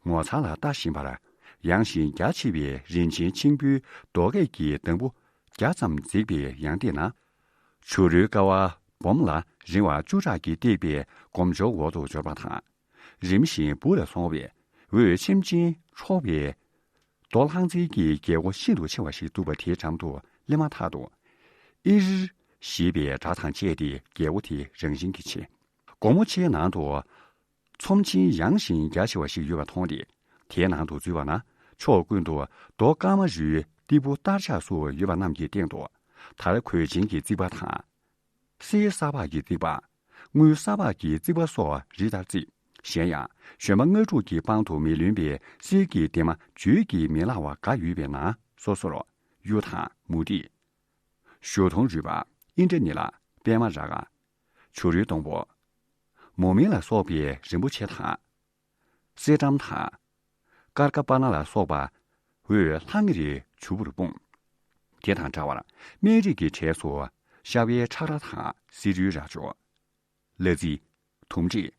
ངོ་མཚར་ལ་ལྟ་བཞིན་པར། ཡངས་ཤིང་རྒྱ་ཆེ་བའི་རིན་ཆེན་མཆིང་བུའི་རྡོ་སྐས་ཀྱི་གདང་བུ་བརྒྱ་ཙམ་འཛེགས་པའི་ཡང་སྟེང་ན། བྱུ་རུའི་ཀ་བ་སྦོམ་ལ་རིང་བ་བཅུ་ཕྲག་གིས་བཏེགས་པའི་སྒོམ་ཆུང་འོག་ཏུ་འབྱོར་པ་དང་། རིམ་བཞིན་སྦུག་ལ་སོང་བས་འོད་ཆེམ་ཆེམ་འཕྲོ་བའི་རྡོ་ལྷང་ཚེར་གྱི་རྒྱལ་སྒོ་ཤིན་ཏུ་ཆེ་བ་ཞིག་འདུག་པ་དེའི་འགྲམ་དུ་སླེབས་མ་ཐག་ཏུ། ཨིར། ཞེས་པའི་སྒྲ་དང་བཅས་ཏེ་རྒྱལ་སྒོ་དེ་རང་བཞིན་གྱིས་ཕྱེ། སྒོ་མོ་ཆེའི་ནང་དུ། ཚོམས་ཆེན་ཡངས་ཤིང་རྒྱ་ཆེ་བ་ཞིག་ཡོད་པ་མཐོང་སྟེ། དེའི་ནང་དུ་འཛུལ་བ་ན། ཕྱོགས་ཀུན་ཏུ་རྡོ་སྐར་མ་རུའི་སྟེགས་བུ་བསྟར་ཆགས་སུ་ཡོད་པ་རྣམས་ཀྱི་སྟེང་དུ། དར་གོས་ཆེན་གྱི་རྩིག་པ་དང་། གསེར་ས་ཕག་གི་རྩིག་པ། དངུལ་ས་ཕག་གི་རྩིག་པ་སོགས་རི་ལྟར་བརྩིགས། གཞན་ཡང་ཞོན་པ་ལྔ་དྲུག་གི་པང་དུ་མི་ལོན་པའི་གསེར་གྱི་སྡེར་མ་བརྗོད་ཀྱིས་མི་ལང་བ་འགའ་ཡོད་པའི་ནང་སོ་སོར། གཡུ་དང་མུ་ཏིག། བཞོ་མཐོང་རུས་པ། ཨིནྡྲ་ནི་ལ། པདྨ་རཱ་ག། བྱུ་རུའི་སྡོང་པོ། མོ་མེ་ལ་སོགས་པའི་རིན་པོ་ཆེ་དང་། གསེར་ཊམ་དང་། ཀར་ཀ་པ་ཎ་ལ་སོགས་པ་འོད་ལྷང་ངེར་བྱུར་བུར་སྤུངས། དེ་དང་འདྲ་བར་སྨན་རིགས་ཀྱི་གྲས་སུ་ཤ་བའི་ཁྲག་ར་དང་སི་རུའི་ར་ཅོ། གླ་རྩི། དུམ་དྲེག།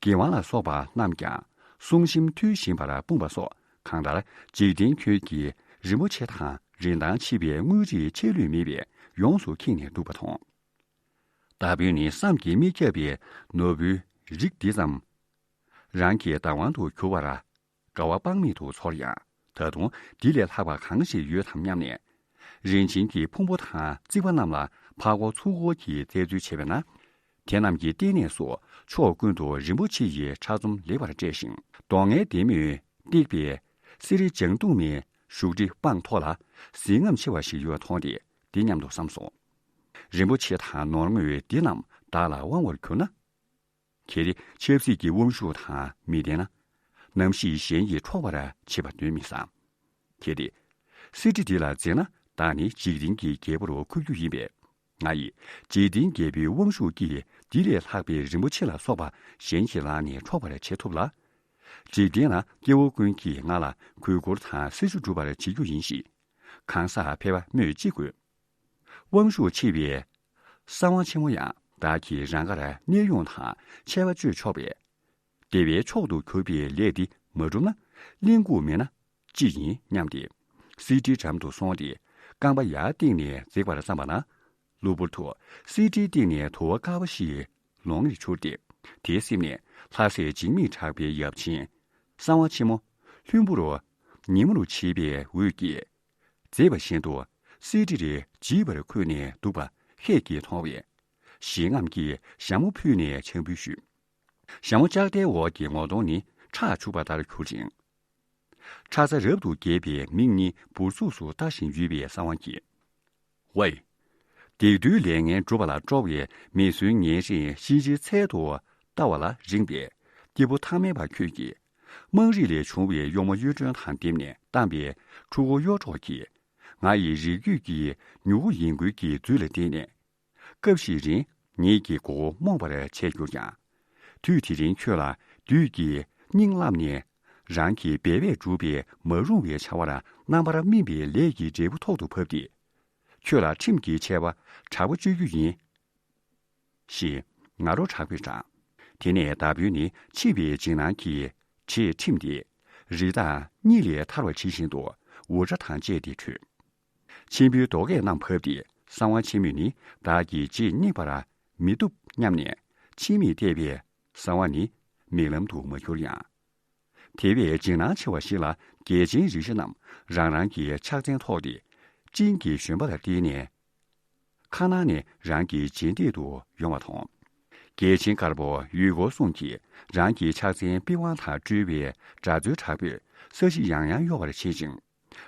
གི་ཝང་ལ་སོགས་པ་རྣམས་ཀྱང་བསུང་ཞིམ་འཐུལ་བཞིན་པར་སྤུངས་པ་སོགས་གང་ལྟར་འཇིག་རྟེན་ཁྱོན་གྱི་རིན་པོ་ཆེ་དང་རིན་ཐང་ཆེ་བའི་དངུལ་རིས་ཆད་ལུས་མེད་པས་ཡོངས་སུ་ཁེངས་ནས་འདུག་པ་མཐོང་། མདའ་དཔོན་ནི་བསམ་གྱིས་མི་ཁྱབ་པའི་ནོར་བུའི་རིགས་འདི་ཙམ་རང་གི་བདག་དབང་དུ་གྱུར་བར་དགའ་བ་དཔག་མེད་དུ་ཚོར་ཡང་། ད་དུང་འདི་ལས་ལྷག་པ་གང་ཞིག་ཡོད་དམ་སྙམ་ནས། རིན་ཆེན་གྱི་ཕུང་པོ་དང་རྩིག་པ་རྣམས་ལ་ཕར་སྐོར་ཚུར་སྐོར་གྱིས་རྩེ་འཚོལ་བྱས་པས་ན། དེ་རྣམས་ཀྱི་ལྟེ་གནས་སུ་ཕྱོགས་ཀུན་ཏུ་རིན་པོ་ཆེ་ཡི་ཁྲག་འཛུམ་ལེགས་པར་སྤྲས་ཤིང་། གདོང་ལྔའི་ལྡེ་མོས་བཏེགས་པའི་གསེར་རི་ལྗང་གདུང་མའི་བཞུགས་ཁྲི་སྤང་མཐོ་ལ་གཟི་རྔམ་ཆེ་བ་ཞིག་ཡོད་མཐོང་སྟེ་འདི་སྙམ་དུ་བསམས་སོ། རིན་པོ་ཆེ་དང་ནོར་དངོས་འདི་རྣམས་བདག་ལ་དབང་བར་གྱུར་ན། གལ་ཏེ་ཆབ་སྲིད་ཀྱི་དབང་ཤུགས་དང་མི་ལྡན་ན། རྣམ་ཤེས་གཞན་གྱིས་འཕྲོག་པར་བྱེད་པ་གདོན་མི་ཟ། གལ་ཏེ་གསེར་ཁྲི་འདི་ལ་འཛེགས་ན་བདག་ནི་འཇིག་རྟེན་གྱི་རྒྱལ་པོར་འཁོད་རྒྱུ་ཡིན་པས། ང་ཡིས་འཇིག་རྟེན་རྒྱལ་པོའི་དབང་ཤུགས་ཀྱིས་འདི་ལས་ལྷག་པའི་རིན་པོ་ཆེ་ལ་སོགས་པ་གཞན་གྱི་ལག་ནས་འཕྲོག་པར་བྱེད་ཐུབ་ལ། འཇིག་རྟེན་ན་སྐྱེ་བོ་ཀུན་གྱིས་ང་ལ་གུས་བཀུར་དང་སྲི་ཞུ་སྒྲུབ་པར་བྱེད་རྒྱུ་ཡིན་ཞེས། གང་ཟག་ཕལ་པ་སྨོས་ཅི་དགོས། དབང་ཤུགས་ཆེ་བའི་གསང་བ་ཆེན་མོ་ཡང་བདག་གིས་རང་དགར་གནས་དབྱུང་དང་ཆད་པ་གཅོད་ཆོག་པས། བདེ་བའི་མཆོག་ཏུ་གྱུར་པའི་ལས་འདི་མ་བསྒྲུབས་ན་གླེན་ལྐུགས་མིན་ན་ཅི་ཡིན་སྙམ་སྟེ། གསེར་ཁྲིའི་འགྲམ་དུ་སོང་སྟེ་ རྐང་པ་ཡར་བཏིང་ནས་འཛེགས་པར་བརྩམས་པ་ན། གློ་བུར་དུ་གསེར་ཁྲིའི་སྟེང་ནས་དུ་བ་དཀར་པོ་ཞིག་ལོང་ནས་འཕྱུར་ཏེ། དེའི་གསེབ་ནས་ལྷ་སྲས་འཇིགས་མེད་གྲགས་པའི་ཡབ་ཆེན་གསང་བ་ཆེན་མོ་ལྷུན་པོ་རུ་ཉིན་མོ་རུ་བྱེད་པའི་འོད་ཀྱིས་མཛེས་པ་བཞིན་དུ་གསེར་ཁྲི་རེ་བརྗིད་པར་འཁོད་ནས་འདུག་པ་ལྷས་ཀྱིས་མཐོང་བས། ཞེད་རྔམ་གྱིས་ཞྭ་མོ་ཕུད་ནས་ཕྱག་འབུལ་ཞུས། ཞྭ་མོ་ལྕགས་རྟའི་འོག་གི་ངོ་གདོང་ནི་ཁྲག་འཁྱུག་པ་ལྟར་གྱུར་ཅིང་། ཁྲག་རྩ་རབ་ཏུ་རྒྱས་པའི་མིག་གཉིས་འབུར་ཚུགས་སུ་ལྟ་བཞིན་ཡོད་པའི་གསང་བ་གིས། ཝེ། སྡིག་ལྟུང་ལས་ངན་སྒྲུབ་པ་ལ་སྤྲོ་བའི་མི་བསོད་ངན་ཞིག་གཤིན་རྗེའི་ཚལ་དུ་ལྟ་བ་ལ་རིངས་པའི་སྐྱེས་བུ་ཐ་མལ་པ་ཁྱོད་ཀྱིས། དམངས་རིགས་ལས་བྱུང་བའི་གཡོག་མོ་གཡུ་སྒྲོན་དང་བསྡེབས་ནས་བཏང་པའི་ཕྲུ་གུ་གཡོ་འཕྲོག་གིས། ང་ཡི་རིགས་རྒྱུད་ཀྱི་མྱུ་གུ་ཡིན་ཁུལ་གྱི་རྫུས་ལ་བརྟེན་ནས། སྐབས་ཤིག་རིང་ངེད་ཀྱི་མགོ་བོ་རྨོངས་པར་བྱས་གྱུར་ཀྱང་། དུས་དེ་རིང་ཁྱོད་ལ་བདུད་ཀྱིས་སྙིང་བརླབས་ནས། རང་གི་འབད་པས་བསྒྲུབས་པའི་མ་རུངས་པའི་བྱ་བར་རྣམ་པར་སྨིན་པའི་ལས་ཀྱི་འབྲས་བུ་ཐོག་ཏུ་བབས་ཏེ། ཁྱོད་ལ་ཁྲིམས་ཀྱི་ཆད་པ་དྲག་པོ་གཅོད་རྒྱུ་ཡིན། ཞེས་ང་རོ་དྲག་པོས་དྲངས། དེ་ནས་མདའ་དཔོན་ནི་འཆི་བའི་འཇིགས་སྣང་གིས་བྱེ་ཁྲིམས་ཏེ། རི་དྭགས་གཉིད་ལས་ཐར་བ་ཇི་བཞིན་དུ་འུར་སྒྲ་དང་བཅས་ཏེ་བྲོས། མཆིམས་ཕུའི་རྡོ་སྐས་རྣམས་བབས་ཏེ་གསང་བ་ཆེན་མོས་ནི་བདག་གི་རྗེས་སྙེག་པར་མི་བཏུབ་སྙམ་ནས་ཕྱིས་མིག་བལྟས་པས་གསང་བ་ནི་མིག་ལམ་དུ་མ་གྱུར་ཡང་། དེ་བས་འཇིགས་སྣང་ཆེ་བ་ཞིག་ལ་རྒྱལ་ཆེན་རིགས་བཞི་རྣམས་རང་རང་གི་ཕྱག་མཚན་ཐོགས་ཏེ་སྤྲིན་གྱི་བཞོན་པ་ལ་བརྟེན་ནས། མཁའ་ནང་ནས་རང་གི་རྗེས་འདེད་དུ་ཡོང་བ་མཐོང་། རྒྱལ་ཆེན་དཀར་པོ་ཡུལ་འཁོར་གསུམ་གྱིས་རང་གི་ཕྱག་མཚན་པི་ཝང་དང་སྤྲུལ་པའི་སྒྲ་ཚུལ་དྲག་པོས་ས་གཞི་ཡང་ཡང་གཡོ་བར་བྱེད་ཅིང་།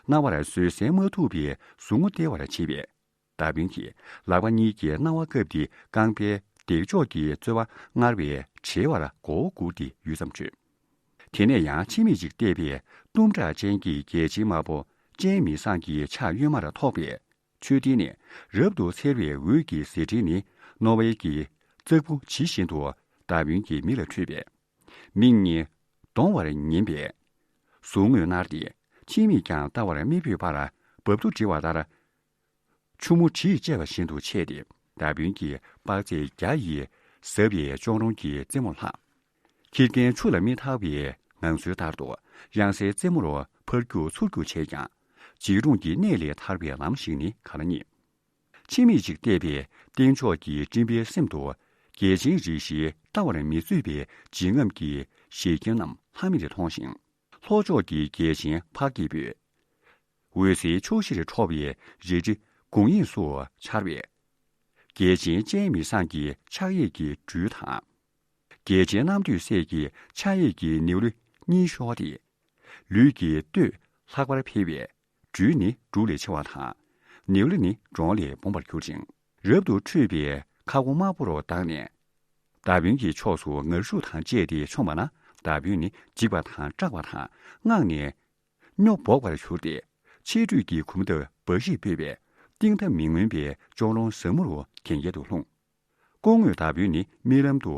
སྣང་བར་བཟོད་བསྲན་མ་ཐུབ་པའི་ཟུག་རྔུ་སྟེར་བར་བྱེད་པས། མདའ་དཔོན་གྱིས་ལག་པ་གཉིས་ཀྱིས་གནང་བ་བཀབ་སྟེ་རྐང་པའི་འདེགས་འཇོག་གི་རྩོལ་བ་སྔར་བས་བྲེལ་བར་མགོ་བོ་སྒུར་ཏེ་ཡུད་ཙམ་བྲོས། དེ་ནས་ཡང་ཕྱི་མིག་ཅིག་བལྟས་པས་གཏུམ་དྲག་ཅན་གྱི་རྒྱལ་ཆེན་དམར་པོ་སྤྱན་མི་བཟང་གི་ཕྱག་གཡོན་མར་ཐོགས་པས། མཆོད་རྟེན་ནས་རབ་ཏུ་འཚེར་བའི་འོད་ཀྱི་ཟེར་ཕྲེང་ནི་རྣོ་དབལ་གྱི་ཙག་ཕུ་ཇི་བཞིན་དུ་མདའ་དཔོན་གྱི་མིག་ལ་འཕྲོད་པས། མིག་གཉིས་གདོང་བར་ཉིམ་པས། ཟུག་རྔུས་མནར་ཏེ་ཕྱི་མིག་ཀྱང་བལྟ་བར་མི་ཕོད་པར་འབབ་ཏུ་བྲི་བ་ལྟར། ཆུ་མོ་དྲིས་བཅས་པ་བཞིན་དུ་ཆད་དེ་མདའ་དཔོན་གྱི་དཔག་ཚད་བརྒྱ་ཡིས་ཟབ་པའི་གཅོང་རོང་གི་རྩེ་མོར་ལྷགས། ཁྱི་རྒན་ཆུ་ལ་མི་ཐར་བའི་ངང་ཚུལ་ལྟར་དུ་གཡང་སའི་རྩེ་མོ་རུ་ཕར་རྒྱུག་ཚུར་རྒྱུག་བྱས་ཀྱང་འཇིགས་རུང་གི་གནས་ལས་ཐར་བའི་ལམ་ཞིག་ནི་ག་ལ་རྙེད། ཕྱི་མིག་ཅིག་བལྟས་པས་སྟེང་ཕྱོགས་ཀྱི་སྤྲིན་པའི་གསེབ་ཏུ་རྒྱལ་ཆེན་རིགས་བཞིའི་ལྟ་བར་མི་བཟོད་པའི་འཇིགས་རྔམ་གྱི་ཞེ་སྐྱོན་རྣམས་ལྷམ་མེ་རེ་མཐོང་ཞིང་། ལྷོ་ཕྱོགས་ཀྱི་རྒྱལ་ཆེན་འཕགས་སྐྱེས་པོས། འོད་ཟེར་ཕྱོགས་བཞིར་འཕྲོ་བའི་རལ་གྲི་དགུང་ཡིས་སུ་འཕྱར་བས། རྒྱལ་ཆེན་སྤྱན་མི་བཟང་གི་ཕྱག་གཡས་ཀྱི་སྦྲུལ་དང་། རྒྱལ་ཆེན་རྣམ་ཐོས་སྲས་ཀྱི་ཕྱག་གཡས་ཀྱི་ནེའུ་ལེ་གཉིས་ཤོར་ཏེ། ལུས་ཀྱི་སྟོད་ལྷག་པར་འཕེལ་བས། སྦྲུལ་ནི་འབྲུག་ལས་ཆེ་བ་དང་། ནེའུ་ལེ་ནི་འབྲོང་ལས་སྦོམ་པར་གྱུར་ཅིང་། རབ་ཏུ་ཁྲོས་པའི་ཁ་སྒོ་དམར་པོ་རུ་ལྡང་ནས། མདའ་དཔོན་གྱི་ཕྱོགས་སུ་ངར་ཤུགས་དང་བཅས་ཏེ་མཆོངས་པ་ན་མདའ་དཔོན་ནི་འཇིགས་པ་དང་སྐྲག་པ་དང་སྔངས་ནས། སྨྱོ་འབོག་པར་གྱུར་ཏེ། ཆེ་དྲུད་ཀྱི་གུམ་ལྟར་འབའ་ཞིག་སྤོས་པས་གཏིང་མཐའ་མི་མངོན་པའི་གཅོང་རོང་ཟབ་མོ་རུ་གན་རྐྱལ་དུ་ལྷུང་། ཀོ་ངོས་མདའ་དཔོན་ནི་རྨི་ལམ་དུ་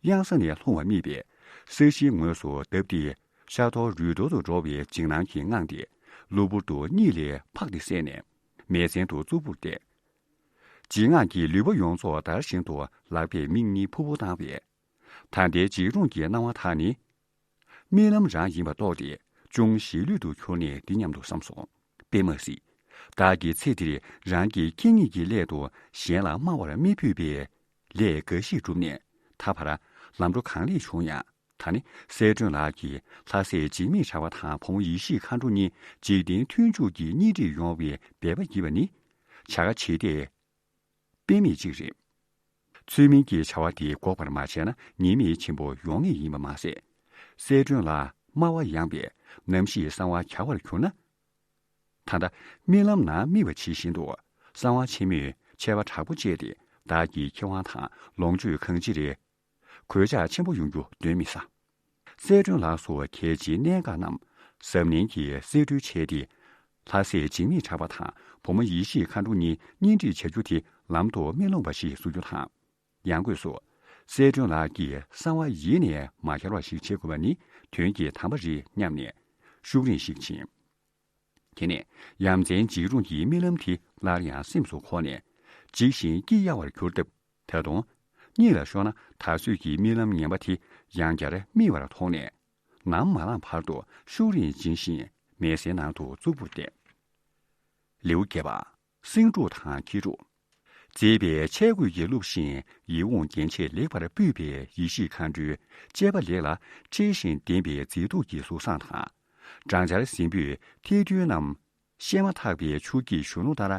གཡང་ས་ནས་ལྷུང་བ་རྨིས་པས་ས་གཞིའི་ངོས་སུ་བརྡབས་ཏེ་ཤ་ཐོར་རུལ་ཐོར་དུ་འགྲོ་བའི་འཇིགས་སྣང་གིས་དངངས་ཏེ་གློ་བུར་དུ་གཉིད་ལས་ཕག་སྟེ་སད་ནས་མལ་གཟན་དུ་གཙུག་ཕུད་བསྡད། འཇིགས་སྔངས་ཀྱིས་ལུས་པོ་ཡོངས་རྫོགས་འདར་བཞིན་དུ་ལག་པས་མིག་གཉིས་ཕུར་བུར་བཏང་བས། ད་ལྟའི་འཇིགས་རུང་གི་སྣང་བ་དག་ནི། རྨི་ལམ་རང་ཡིན་པ་རྟོགས་ཏེ་ཅུང་ཞི་ལྷོད་དུ་གྱུར་ནས་འདི་སྙམ་དུ་བསམ་སོ། དཔེ་མ་སྲིད། བདག་གིས་ཚེ་འདིར་རང་གི་ཁེ་གཉིས་ཀྱི་སླད་དུ་གཞན་ལ་སྨྲ་བར་མི་ཕོད་པའི་ལས་འགའ་ཞིག་བསྒྲུབས་ནས་ད་བར་ལམ་འགྲོ་གང་ལེགས་བྱུང་ཡང་ད་ནི་གསལ་སྒྲོན་ལགས་ཀྱིས་ལྷ་སྲས་འཇིགས་མེད་གྲགས་པ་དང་བུ་མོ་ཡེ་ཤེས་མཁའ་འགྲོ་གཉིས་འཇིག་རྟེན་མཐུན་འཇུག་གི་གཉེན་སྒྲིག་ཡོང་བའི་འབད་པ་བགྱིས་པ་ནི་བྱ་དགའ་བྱེད་ལྟས། དཔེ་མེད་ཅིག་རེད། ཚུལ་མིན་གྱི་བྱ་བ་དེ་འགོག་པར་མ་བྱས་ན་ཉེས་དམིགས་ཆེན་པོ་ཡོང་ངེས་ཡིན་པ་མ་ཟད། གསལ་སྒྲོན་ལ་སྨྲ་བ་ཡངས་པས་ནམ་ཞིག་གསང་བ་གྱར་བར་གྱུར་ན། ད་ལྟ་རྨི་ལམ་ན་རྨིས་པ་ཇི་བཞིན་དུ་གསང་བ་ཆེན་མོས་ཆད་པ་དྲག་པོ་བཅད་དེ་བདག་གི་ཁེ་དབང་དང་ལོངས་སྤྱོད་གང་ཅི་རེད། གོད་ཆག་ཆེན་པོ་ཡོང་རྒྱུ་གདོན་མི་ཟ། གསལ་སྒྲོན་ལགས་སུ་གལ་ཆེའི་གནད་འགག་རྣམས་གཟབ་ནན་གྱིས་གསེད་བཀྲོལ་བྱས་ཏེ། ལྷ་སྲས་འཇིགས་མེད་གྲགས་པ་དང་བུ་མོ་ཡེ་ཤེས་མཁའ་འགྲོ་གཉིས་གཉེན་སྒྲིག་བྱ་རྒྱུ་དེ་ལམ་དུ་མི་ལྷུང་བ་ཞིག་བཟོ་རྒྱུ་དང་། ཡང་སྒོས་སུ། གསལ་སྒྲོན་ལགས་ཀྱིས་གསང་བ་ཡེ་ནས་མ་གྱར་བ་ཞིག་བྱེད་དགོས་པ་ནི་དོན་གྱི་དམ་པ་རེད་སྙམ་ནས་ཤུགས་རིང་ཞིག་ཕྱིན། དེ་ནས་ཡ་མཚན་འཇིགས་རུང་གི་རྨི་ལམ་དེ་སླར་ཡང་སེམས་སུ་འཁོར་ནས་འཇིགས་ཤིང་སྐྱི་གཡའ་བར་གྱུར་སྟབས། ད་དུང་གཉིད་ལ་ཤོར་ན་ད་གཟོད་ཀྱི་རྨི་ལམ་ངན་པ་དེ་ཡང་བསྐྱར་རྨིས་པར་མཐོང་ནས་ནམ་མ་ལངས་བར་དུ་ཤུགས་རིང་འཇིང་ཞིང་མལ་སའི་ནང་དུ་གཙུག་ཕུད་བསྡད། ལེའུ་བརྒྱད་པ། སེང་ཕྲུག་དང་ཁྱི་ཕྲུག་མཛེས་པའི་ཆས་གོས་ཀྱིས་བཀླུབས་ཤིང་། ཡིད་འོང་རྒྱན་ཆས་ལེགས་པར་སྤུད་པའི་ཡེ་ཤེས་མཁའ་འགྲོའི་སྤྱད་པ་ལེགས་ལ་ཁྲེལ་ཞིང་ལྡན་པའི་མཛེས་སྡུག་གི་གཟུགས་བཟང་དང་། སྦྲང་ཆར་ཟིམ་པོས་མཐིལ་མཐུན་རྣམས་བཤད་མ་ཐག་པའི་ཆུ་སྐྱེས་གཞོན་ནུ་ལྟར།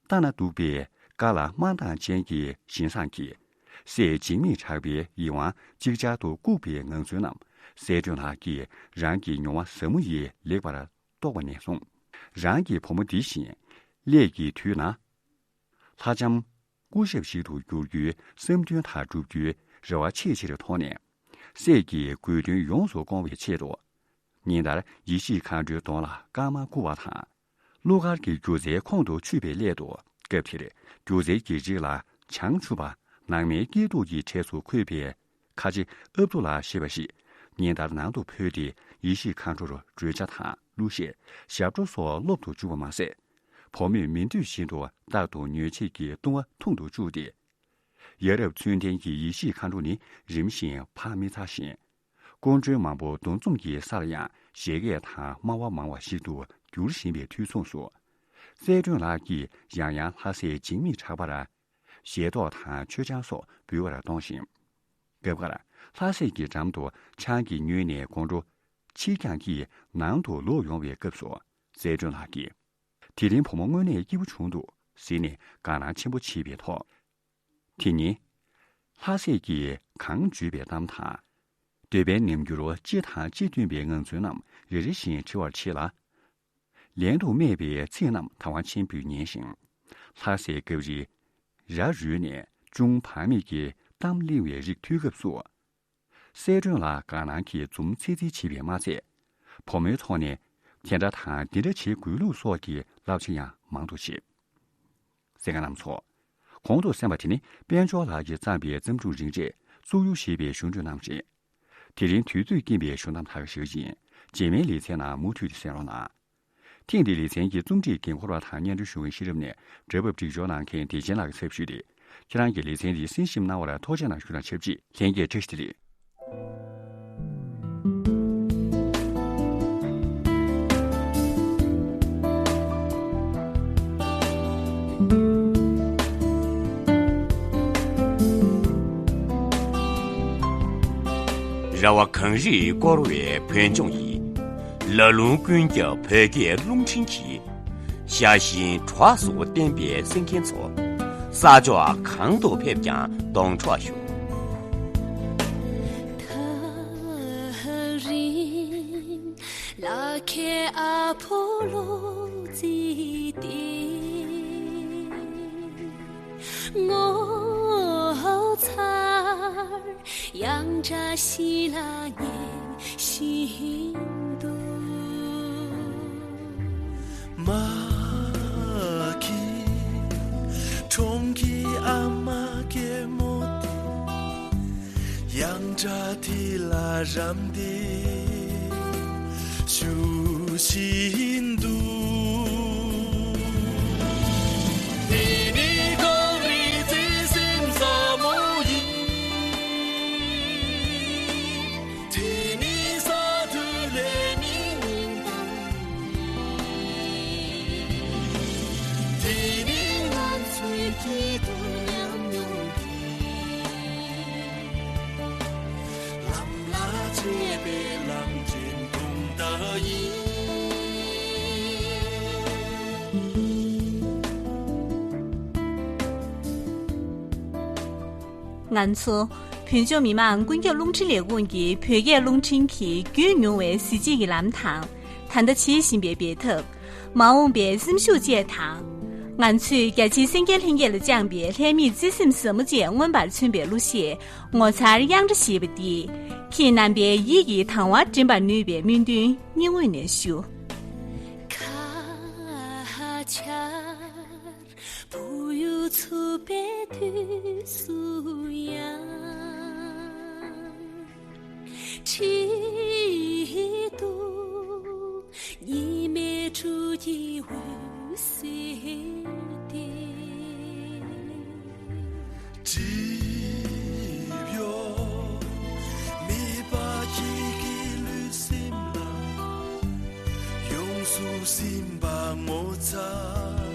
ལྟ་ན་སྡུག་པའི་དཀར་ལ་དམར་མདངས་ཅན་གྱི་བཞིན་བཟང་གིས། སྲས་འཇིགས་མེད་གྲགས་པའི་ཡིད་དབང་ཅིག་ཅར་དུ་བཀུག་པའི་ངང་ཚུལ་རྣམས་གསལ་སྒྲོན་ལགས་ཀྱིས་རང་གི་མྱོང་བ་ཟབ་མོ་ཡིས་ལེགས་པར་རྟོགས་པ་ནས་བཟུང་། རང་གི་བུ་མོ་འདི་བཞིན་སླད་ཀྱི་དུས་ན། ལྷ་ལྕམ་སྐུ་ཞབས་ཤིག་ཏུ་འགྱུར་རྒྱུའི་བསམ་འདུན་དང་བསྒྲུབ་རྒྱུའི་རེ་བ་ཆེས་ཆེར་མཐོང་ནས། སྲས་ཀྱི་དགོས་འདུན་ཡོངས་སུ་སྐོང་བའི་ཆེད་དུ། ཉིན་ལྟར་ཡེ་ཤེས་མཁའ་འགྲོའི་གདོང་ལ་སྐར་མ་བསྐུར་བ་དང་། གླུ་གར་གྱི་སྒྱུ་རྩལ་ཁོང་དུ་ཆུད་པའི་སླད་དུ། སྐབས་དེར་སྒྱུ་རྩལ་གྱི་རིགས་ལ་བྱང་ཆུབ་པ་ནང་མའི་སྐྱིད་སྡུག་གི་གྲས་སུ་འཁོད་པའི་ཁ་རྗེ་ཨབ་དུ་ལ་ཞེས་པ་ཞིག་ཉིན་ལྟར་ནང་དུ་འཕོས་ཏེ། ཡེ་ཤེས་མཁའ་འགྲོར་བརྗོད་བྱ་དང་གླུ་གཞས། ཞབས་བྲོ་སོགས་སློབ་ཏུ་འཇུག་པ་མ་ཟད། བུ་མོས་མི་འདོད་བཞིན་དུ་རྟག་ཏུ་མྱོས་བྱེད་ཀྱི་བཏུང་བ་འཐུང་དུ་བཅུག་སྟེ། ཡ་རབས་ཚུལ་ལྡན་གྱི་ཡེ་ཤེས་མཁའ་འགྲོ་ནི་རིམ་བཞིན་བག་མི་ཚ་ཞིང་། སྐུ་མགྲོན་མང་པོ་འདུ་འཛོམས་ཀྱི་སར་ཡང་བཞད་གད་དང་སྨྲ་བ་མང་བ་ཞིག་ཏུ་འགྱུར་བཞིན་པའི་དུས་མཚུངས་སུ། གསལ་སྒྲོན་ལགས་ཀྱིས་ཡང་ཡང་ལྷ་སྲས་འཇིགས་མེད་གྲགས་པར་ཞལ་ཏོག་དང་མཆོད་ཆང་སོགས་འབུལ་བར་གཏོང་ཞིང་། སྐབས་འགར་ལྷ་སྲས་ཀྱི་འགྲམ་དུ་ཆང་གིས་མྱོས་ནས་སྒོར་མོ་ཆིག་རྐྱང་གིས་ནང་དུ་ལོག་ཡོང་བའི་སྐབས་སུ། གསལ་སྒྲོན་ལགས་ཀྱིས། དེ་རིང་བུ་མོ་དངོས་གནས་སྐྱིད་པོ་བྱུང་འདུག་ཟེར་ནས་དགའ་སྣང་ཆེན་པོ་བྱེད་པའི་ཐོག་དེ་ཉིན། ལྷ་སྲས་ཀྱིས་གང་བརྗོད་པའི་གཏམ་དང་། འདོད་པའི་རྣམ་འགྱུར་སྤྱི་དང་སྤྱི་མཐུན་པའི་ངང་ཚུལ་རྣམས་རེ་རེ་བཞིན་དྲི་བར་བྱེད་ལ། ལན་དུ་སྨྲས་པའི་ཚིག་རྣམས་དང་བ་ཆེན་པོས་ཉན་ཞིང་། ལྷ་སྲས་སྐབས་རེ་ར་རུལ་ནས་ཅུང་བག་མེད་ཀྱི་གཏམ་གླེང་བའི་རིགས་ཐོས་སྐབས་སུ། གསལ་སྒྲོན་ལ་དགའ་སྣང་གིས་འཛུམ་ཚིག་ཚིག་བྱེད་པས་མ་ཚད། བུ་མོའི་ཐོག་ནས་དེ་འདྲ་དང་འདི་འདྲ་བྱེད་དགོས་ལུགས་སོགས་ཀྱི་བསླབ་བྱ་ཡང་མང་དུ་བྱེད། གསན་མཁན་རྣམ་ཚོ། གོང་དུ་གསན་པ་དེ་ནི་དཔལ་འབྱོར་ལགས་ཀྱིས་བརྩམས་པའི་བརྩམས་སྒྲུང་རིང་གྲས་གཙུག་གཡུ་ཞེས་པའི་གཞུང་འགྲོས་རྣམས་རེད། དེ་རིང་དུས་ཚོད་ཀྱིན་པའི་གཞུང་གཏམ་ད་ག་ཞིག་ཡིན། རྗེས་མའི་ལེ་ཚན་ནང་མུ་མཐུད་དུ་གསན་རོགས་གནང་། ཐེངས་འདིའི་ལེ་ཚན་གྱི་རྩོམ་སྒྲིག་འགན་འཁུར་བ་དང་སྙན་སྒྲོན་ཞུ་མཁན་ཤེས་རབ་ནས་སྒྲ་ཕབ་སྒྲིག་སྦྱོར་གནང་མཁན་བདེ་ཆེན་ལགས་ཀྱི་ཚབ་ཞུས་ཏེ། ཁྱེད་རང་གིས་ལེ་ཚན་འདི་གསན་ཞིབ་གནང་བར་ཐུགས་རྗེ་གནང་ཞུ་དང་ཆབས་ཅིག་ལྷན་རྒྱས་བཀྲ་ཤིས་བདེ་ལེགས། ར་བ་གངས་རིས་བསྐོར་བའི་བོད་ལྗོངས་ཡིན། ལ་ལུང་ཀུན་ཁྱབ་བོད་སྐད་རླུང་འཕྲིན་གྱིས། ཤ་ཞེན་གྲོགས་སུ་བསྟེན་པའི་སེང་གེ་ཚོ། ས་ཕྱོགས་གང་དུ་ཕེབས་ཀྱང་གདོང་གྲོགས་ཞུ། ཐག་རིང་ལ་ཁའི་ཨ་ཕོ་ལོ་རྩིས་ཏེ། ངོ་མཚར་ཡང་བཀྲ་ཤིས་ལ་ཉན་བཞིན་དུ། མ་གི་གྲོང་གི་ཨ་མ་རྒན་མོ་དེ། ཡང་བཀྲ་ཐིག་ལ་རམ་འདེགས་ཞུ་བཞིན་དུ། དེ་ནི་གངས་རིའི་བརྩེ་སེམས་ཟབ་མོ་ཡིན། དེ་ནི་ས་མཐོའི་ལས་མིའི་སྙིང་གཏམ་ཡིན། དེ་ནི་ང་ཚོའི་སྐྱིད་སྡུག་མཉམ་མྱོང་གི་ལམ་ལ་བཅས་པའི་ལམ་ཆེན་དུང་ཟླ་ཡིན། ང་ཚོ་བོད་ལྗོངས་མི་དམངས་ཀུན་ཁྱབ་རླུང་འཕྲིན་ལས་ཁུངས་ཀྱི་བོད་སྐད་རླུང་འཕྲིན་གྱི་བརྒྱུད་མྱོང་བའི་གཟི་བརྗིད་ཀྱི་ལམ་དང་། ད་ལྟ་བྱེད་བཞིན་པའི་འབད་འཐབ། མ་འོངས་པའི་སེམས་ཤུགས་བཅས་དང་། ང་ཚོས་རྒྱ་ཆེའི་གསན་མཁན་ལྷན་རྒྱས་ལ་བཅངས་པའི་ལྷད་མེད་བརྩེ་སེམས་ཟབ་མོ་བཅས་མངོན་པར་མཚོན་པའི་གླུ་གཞས་ངོ་མཚར་དབྱངས་སྒྲ་ཞེས་པ་འདིས། ཁྱེད་རྣམ་པའི་ཡིད་ཀྱི་དང་བ་འདྲེན་པར་ནུས་པའི་སྨོན་འདུན་སྙིང་དབུས་ནས་ཞུ། ཁ་ཆར་བུ་ཡུག་འཚུབ་པའི་དུས་སུ་ཡང་། ཁྲིད་དུ་ཉི་མའི་དྲོད་ཀྱི་འོད་ཟེར་དེ། སྒྲིབ་གཡོགས་མེད་པ་ཁྱེད་ཀྱི་ལུས་སེམས་ལ། ཡོངས་སུ་ཟིན་པ་ངོ་མཚར་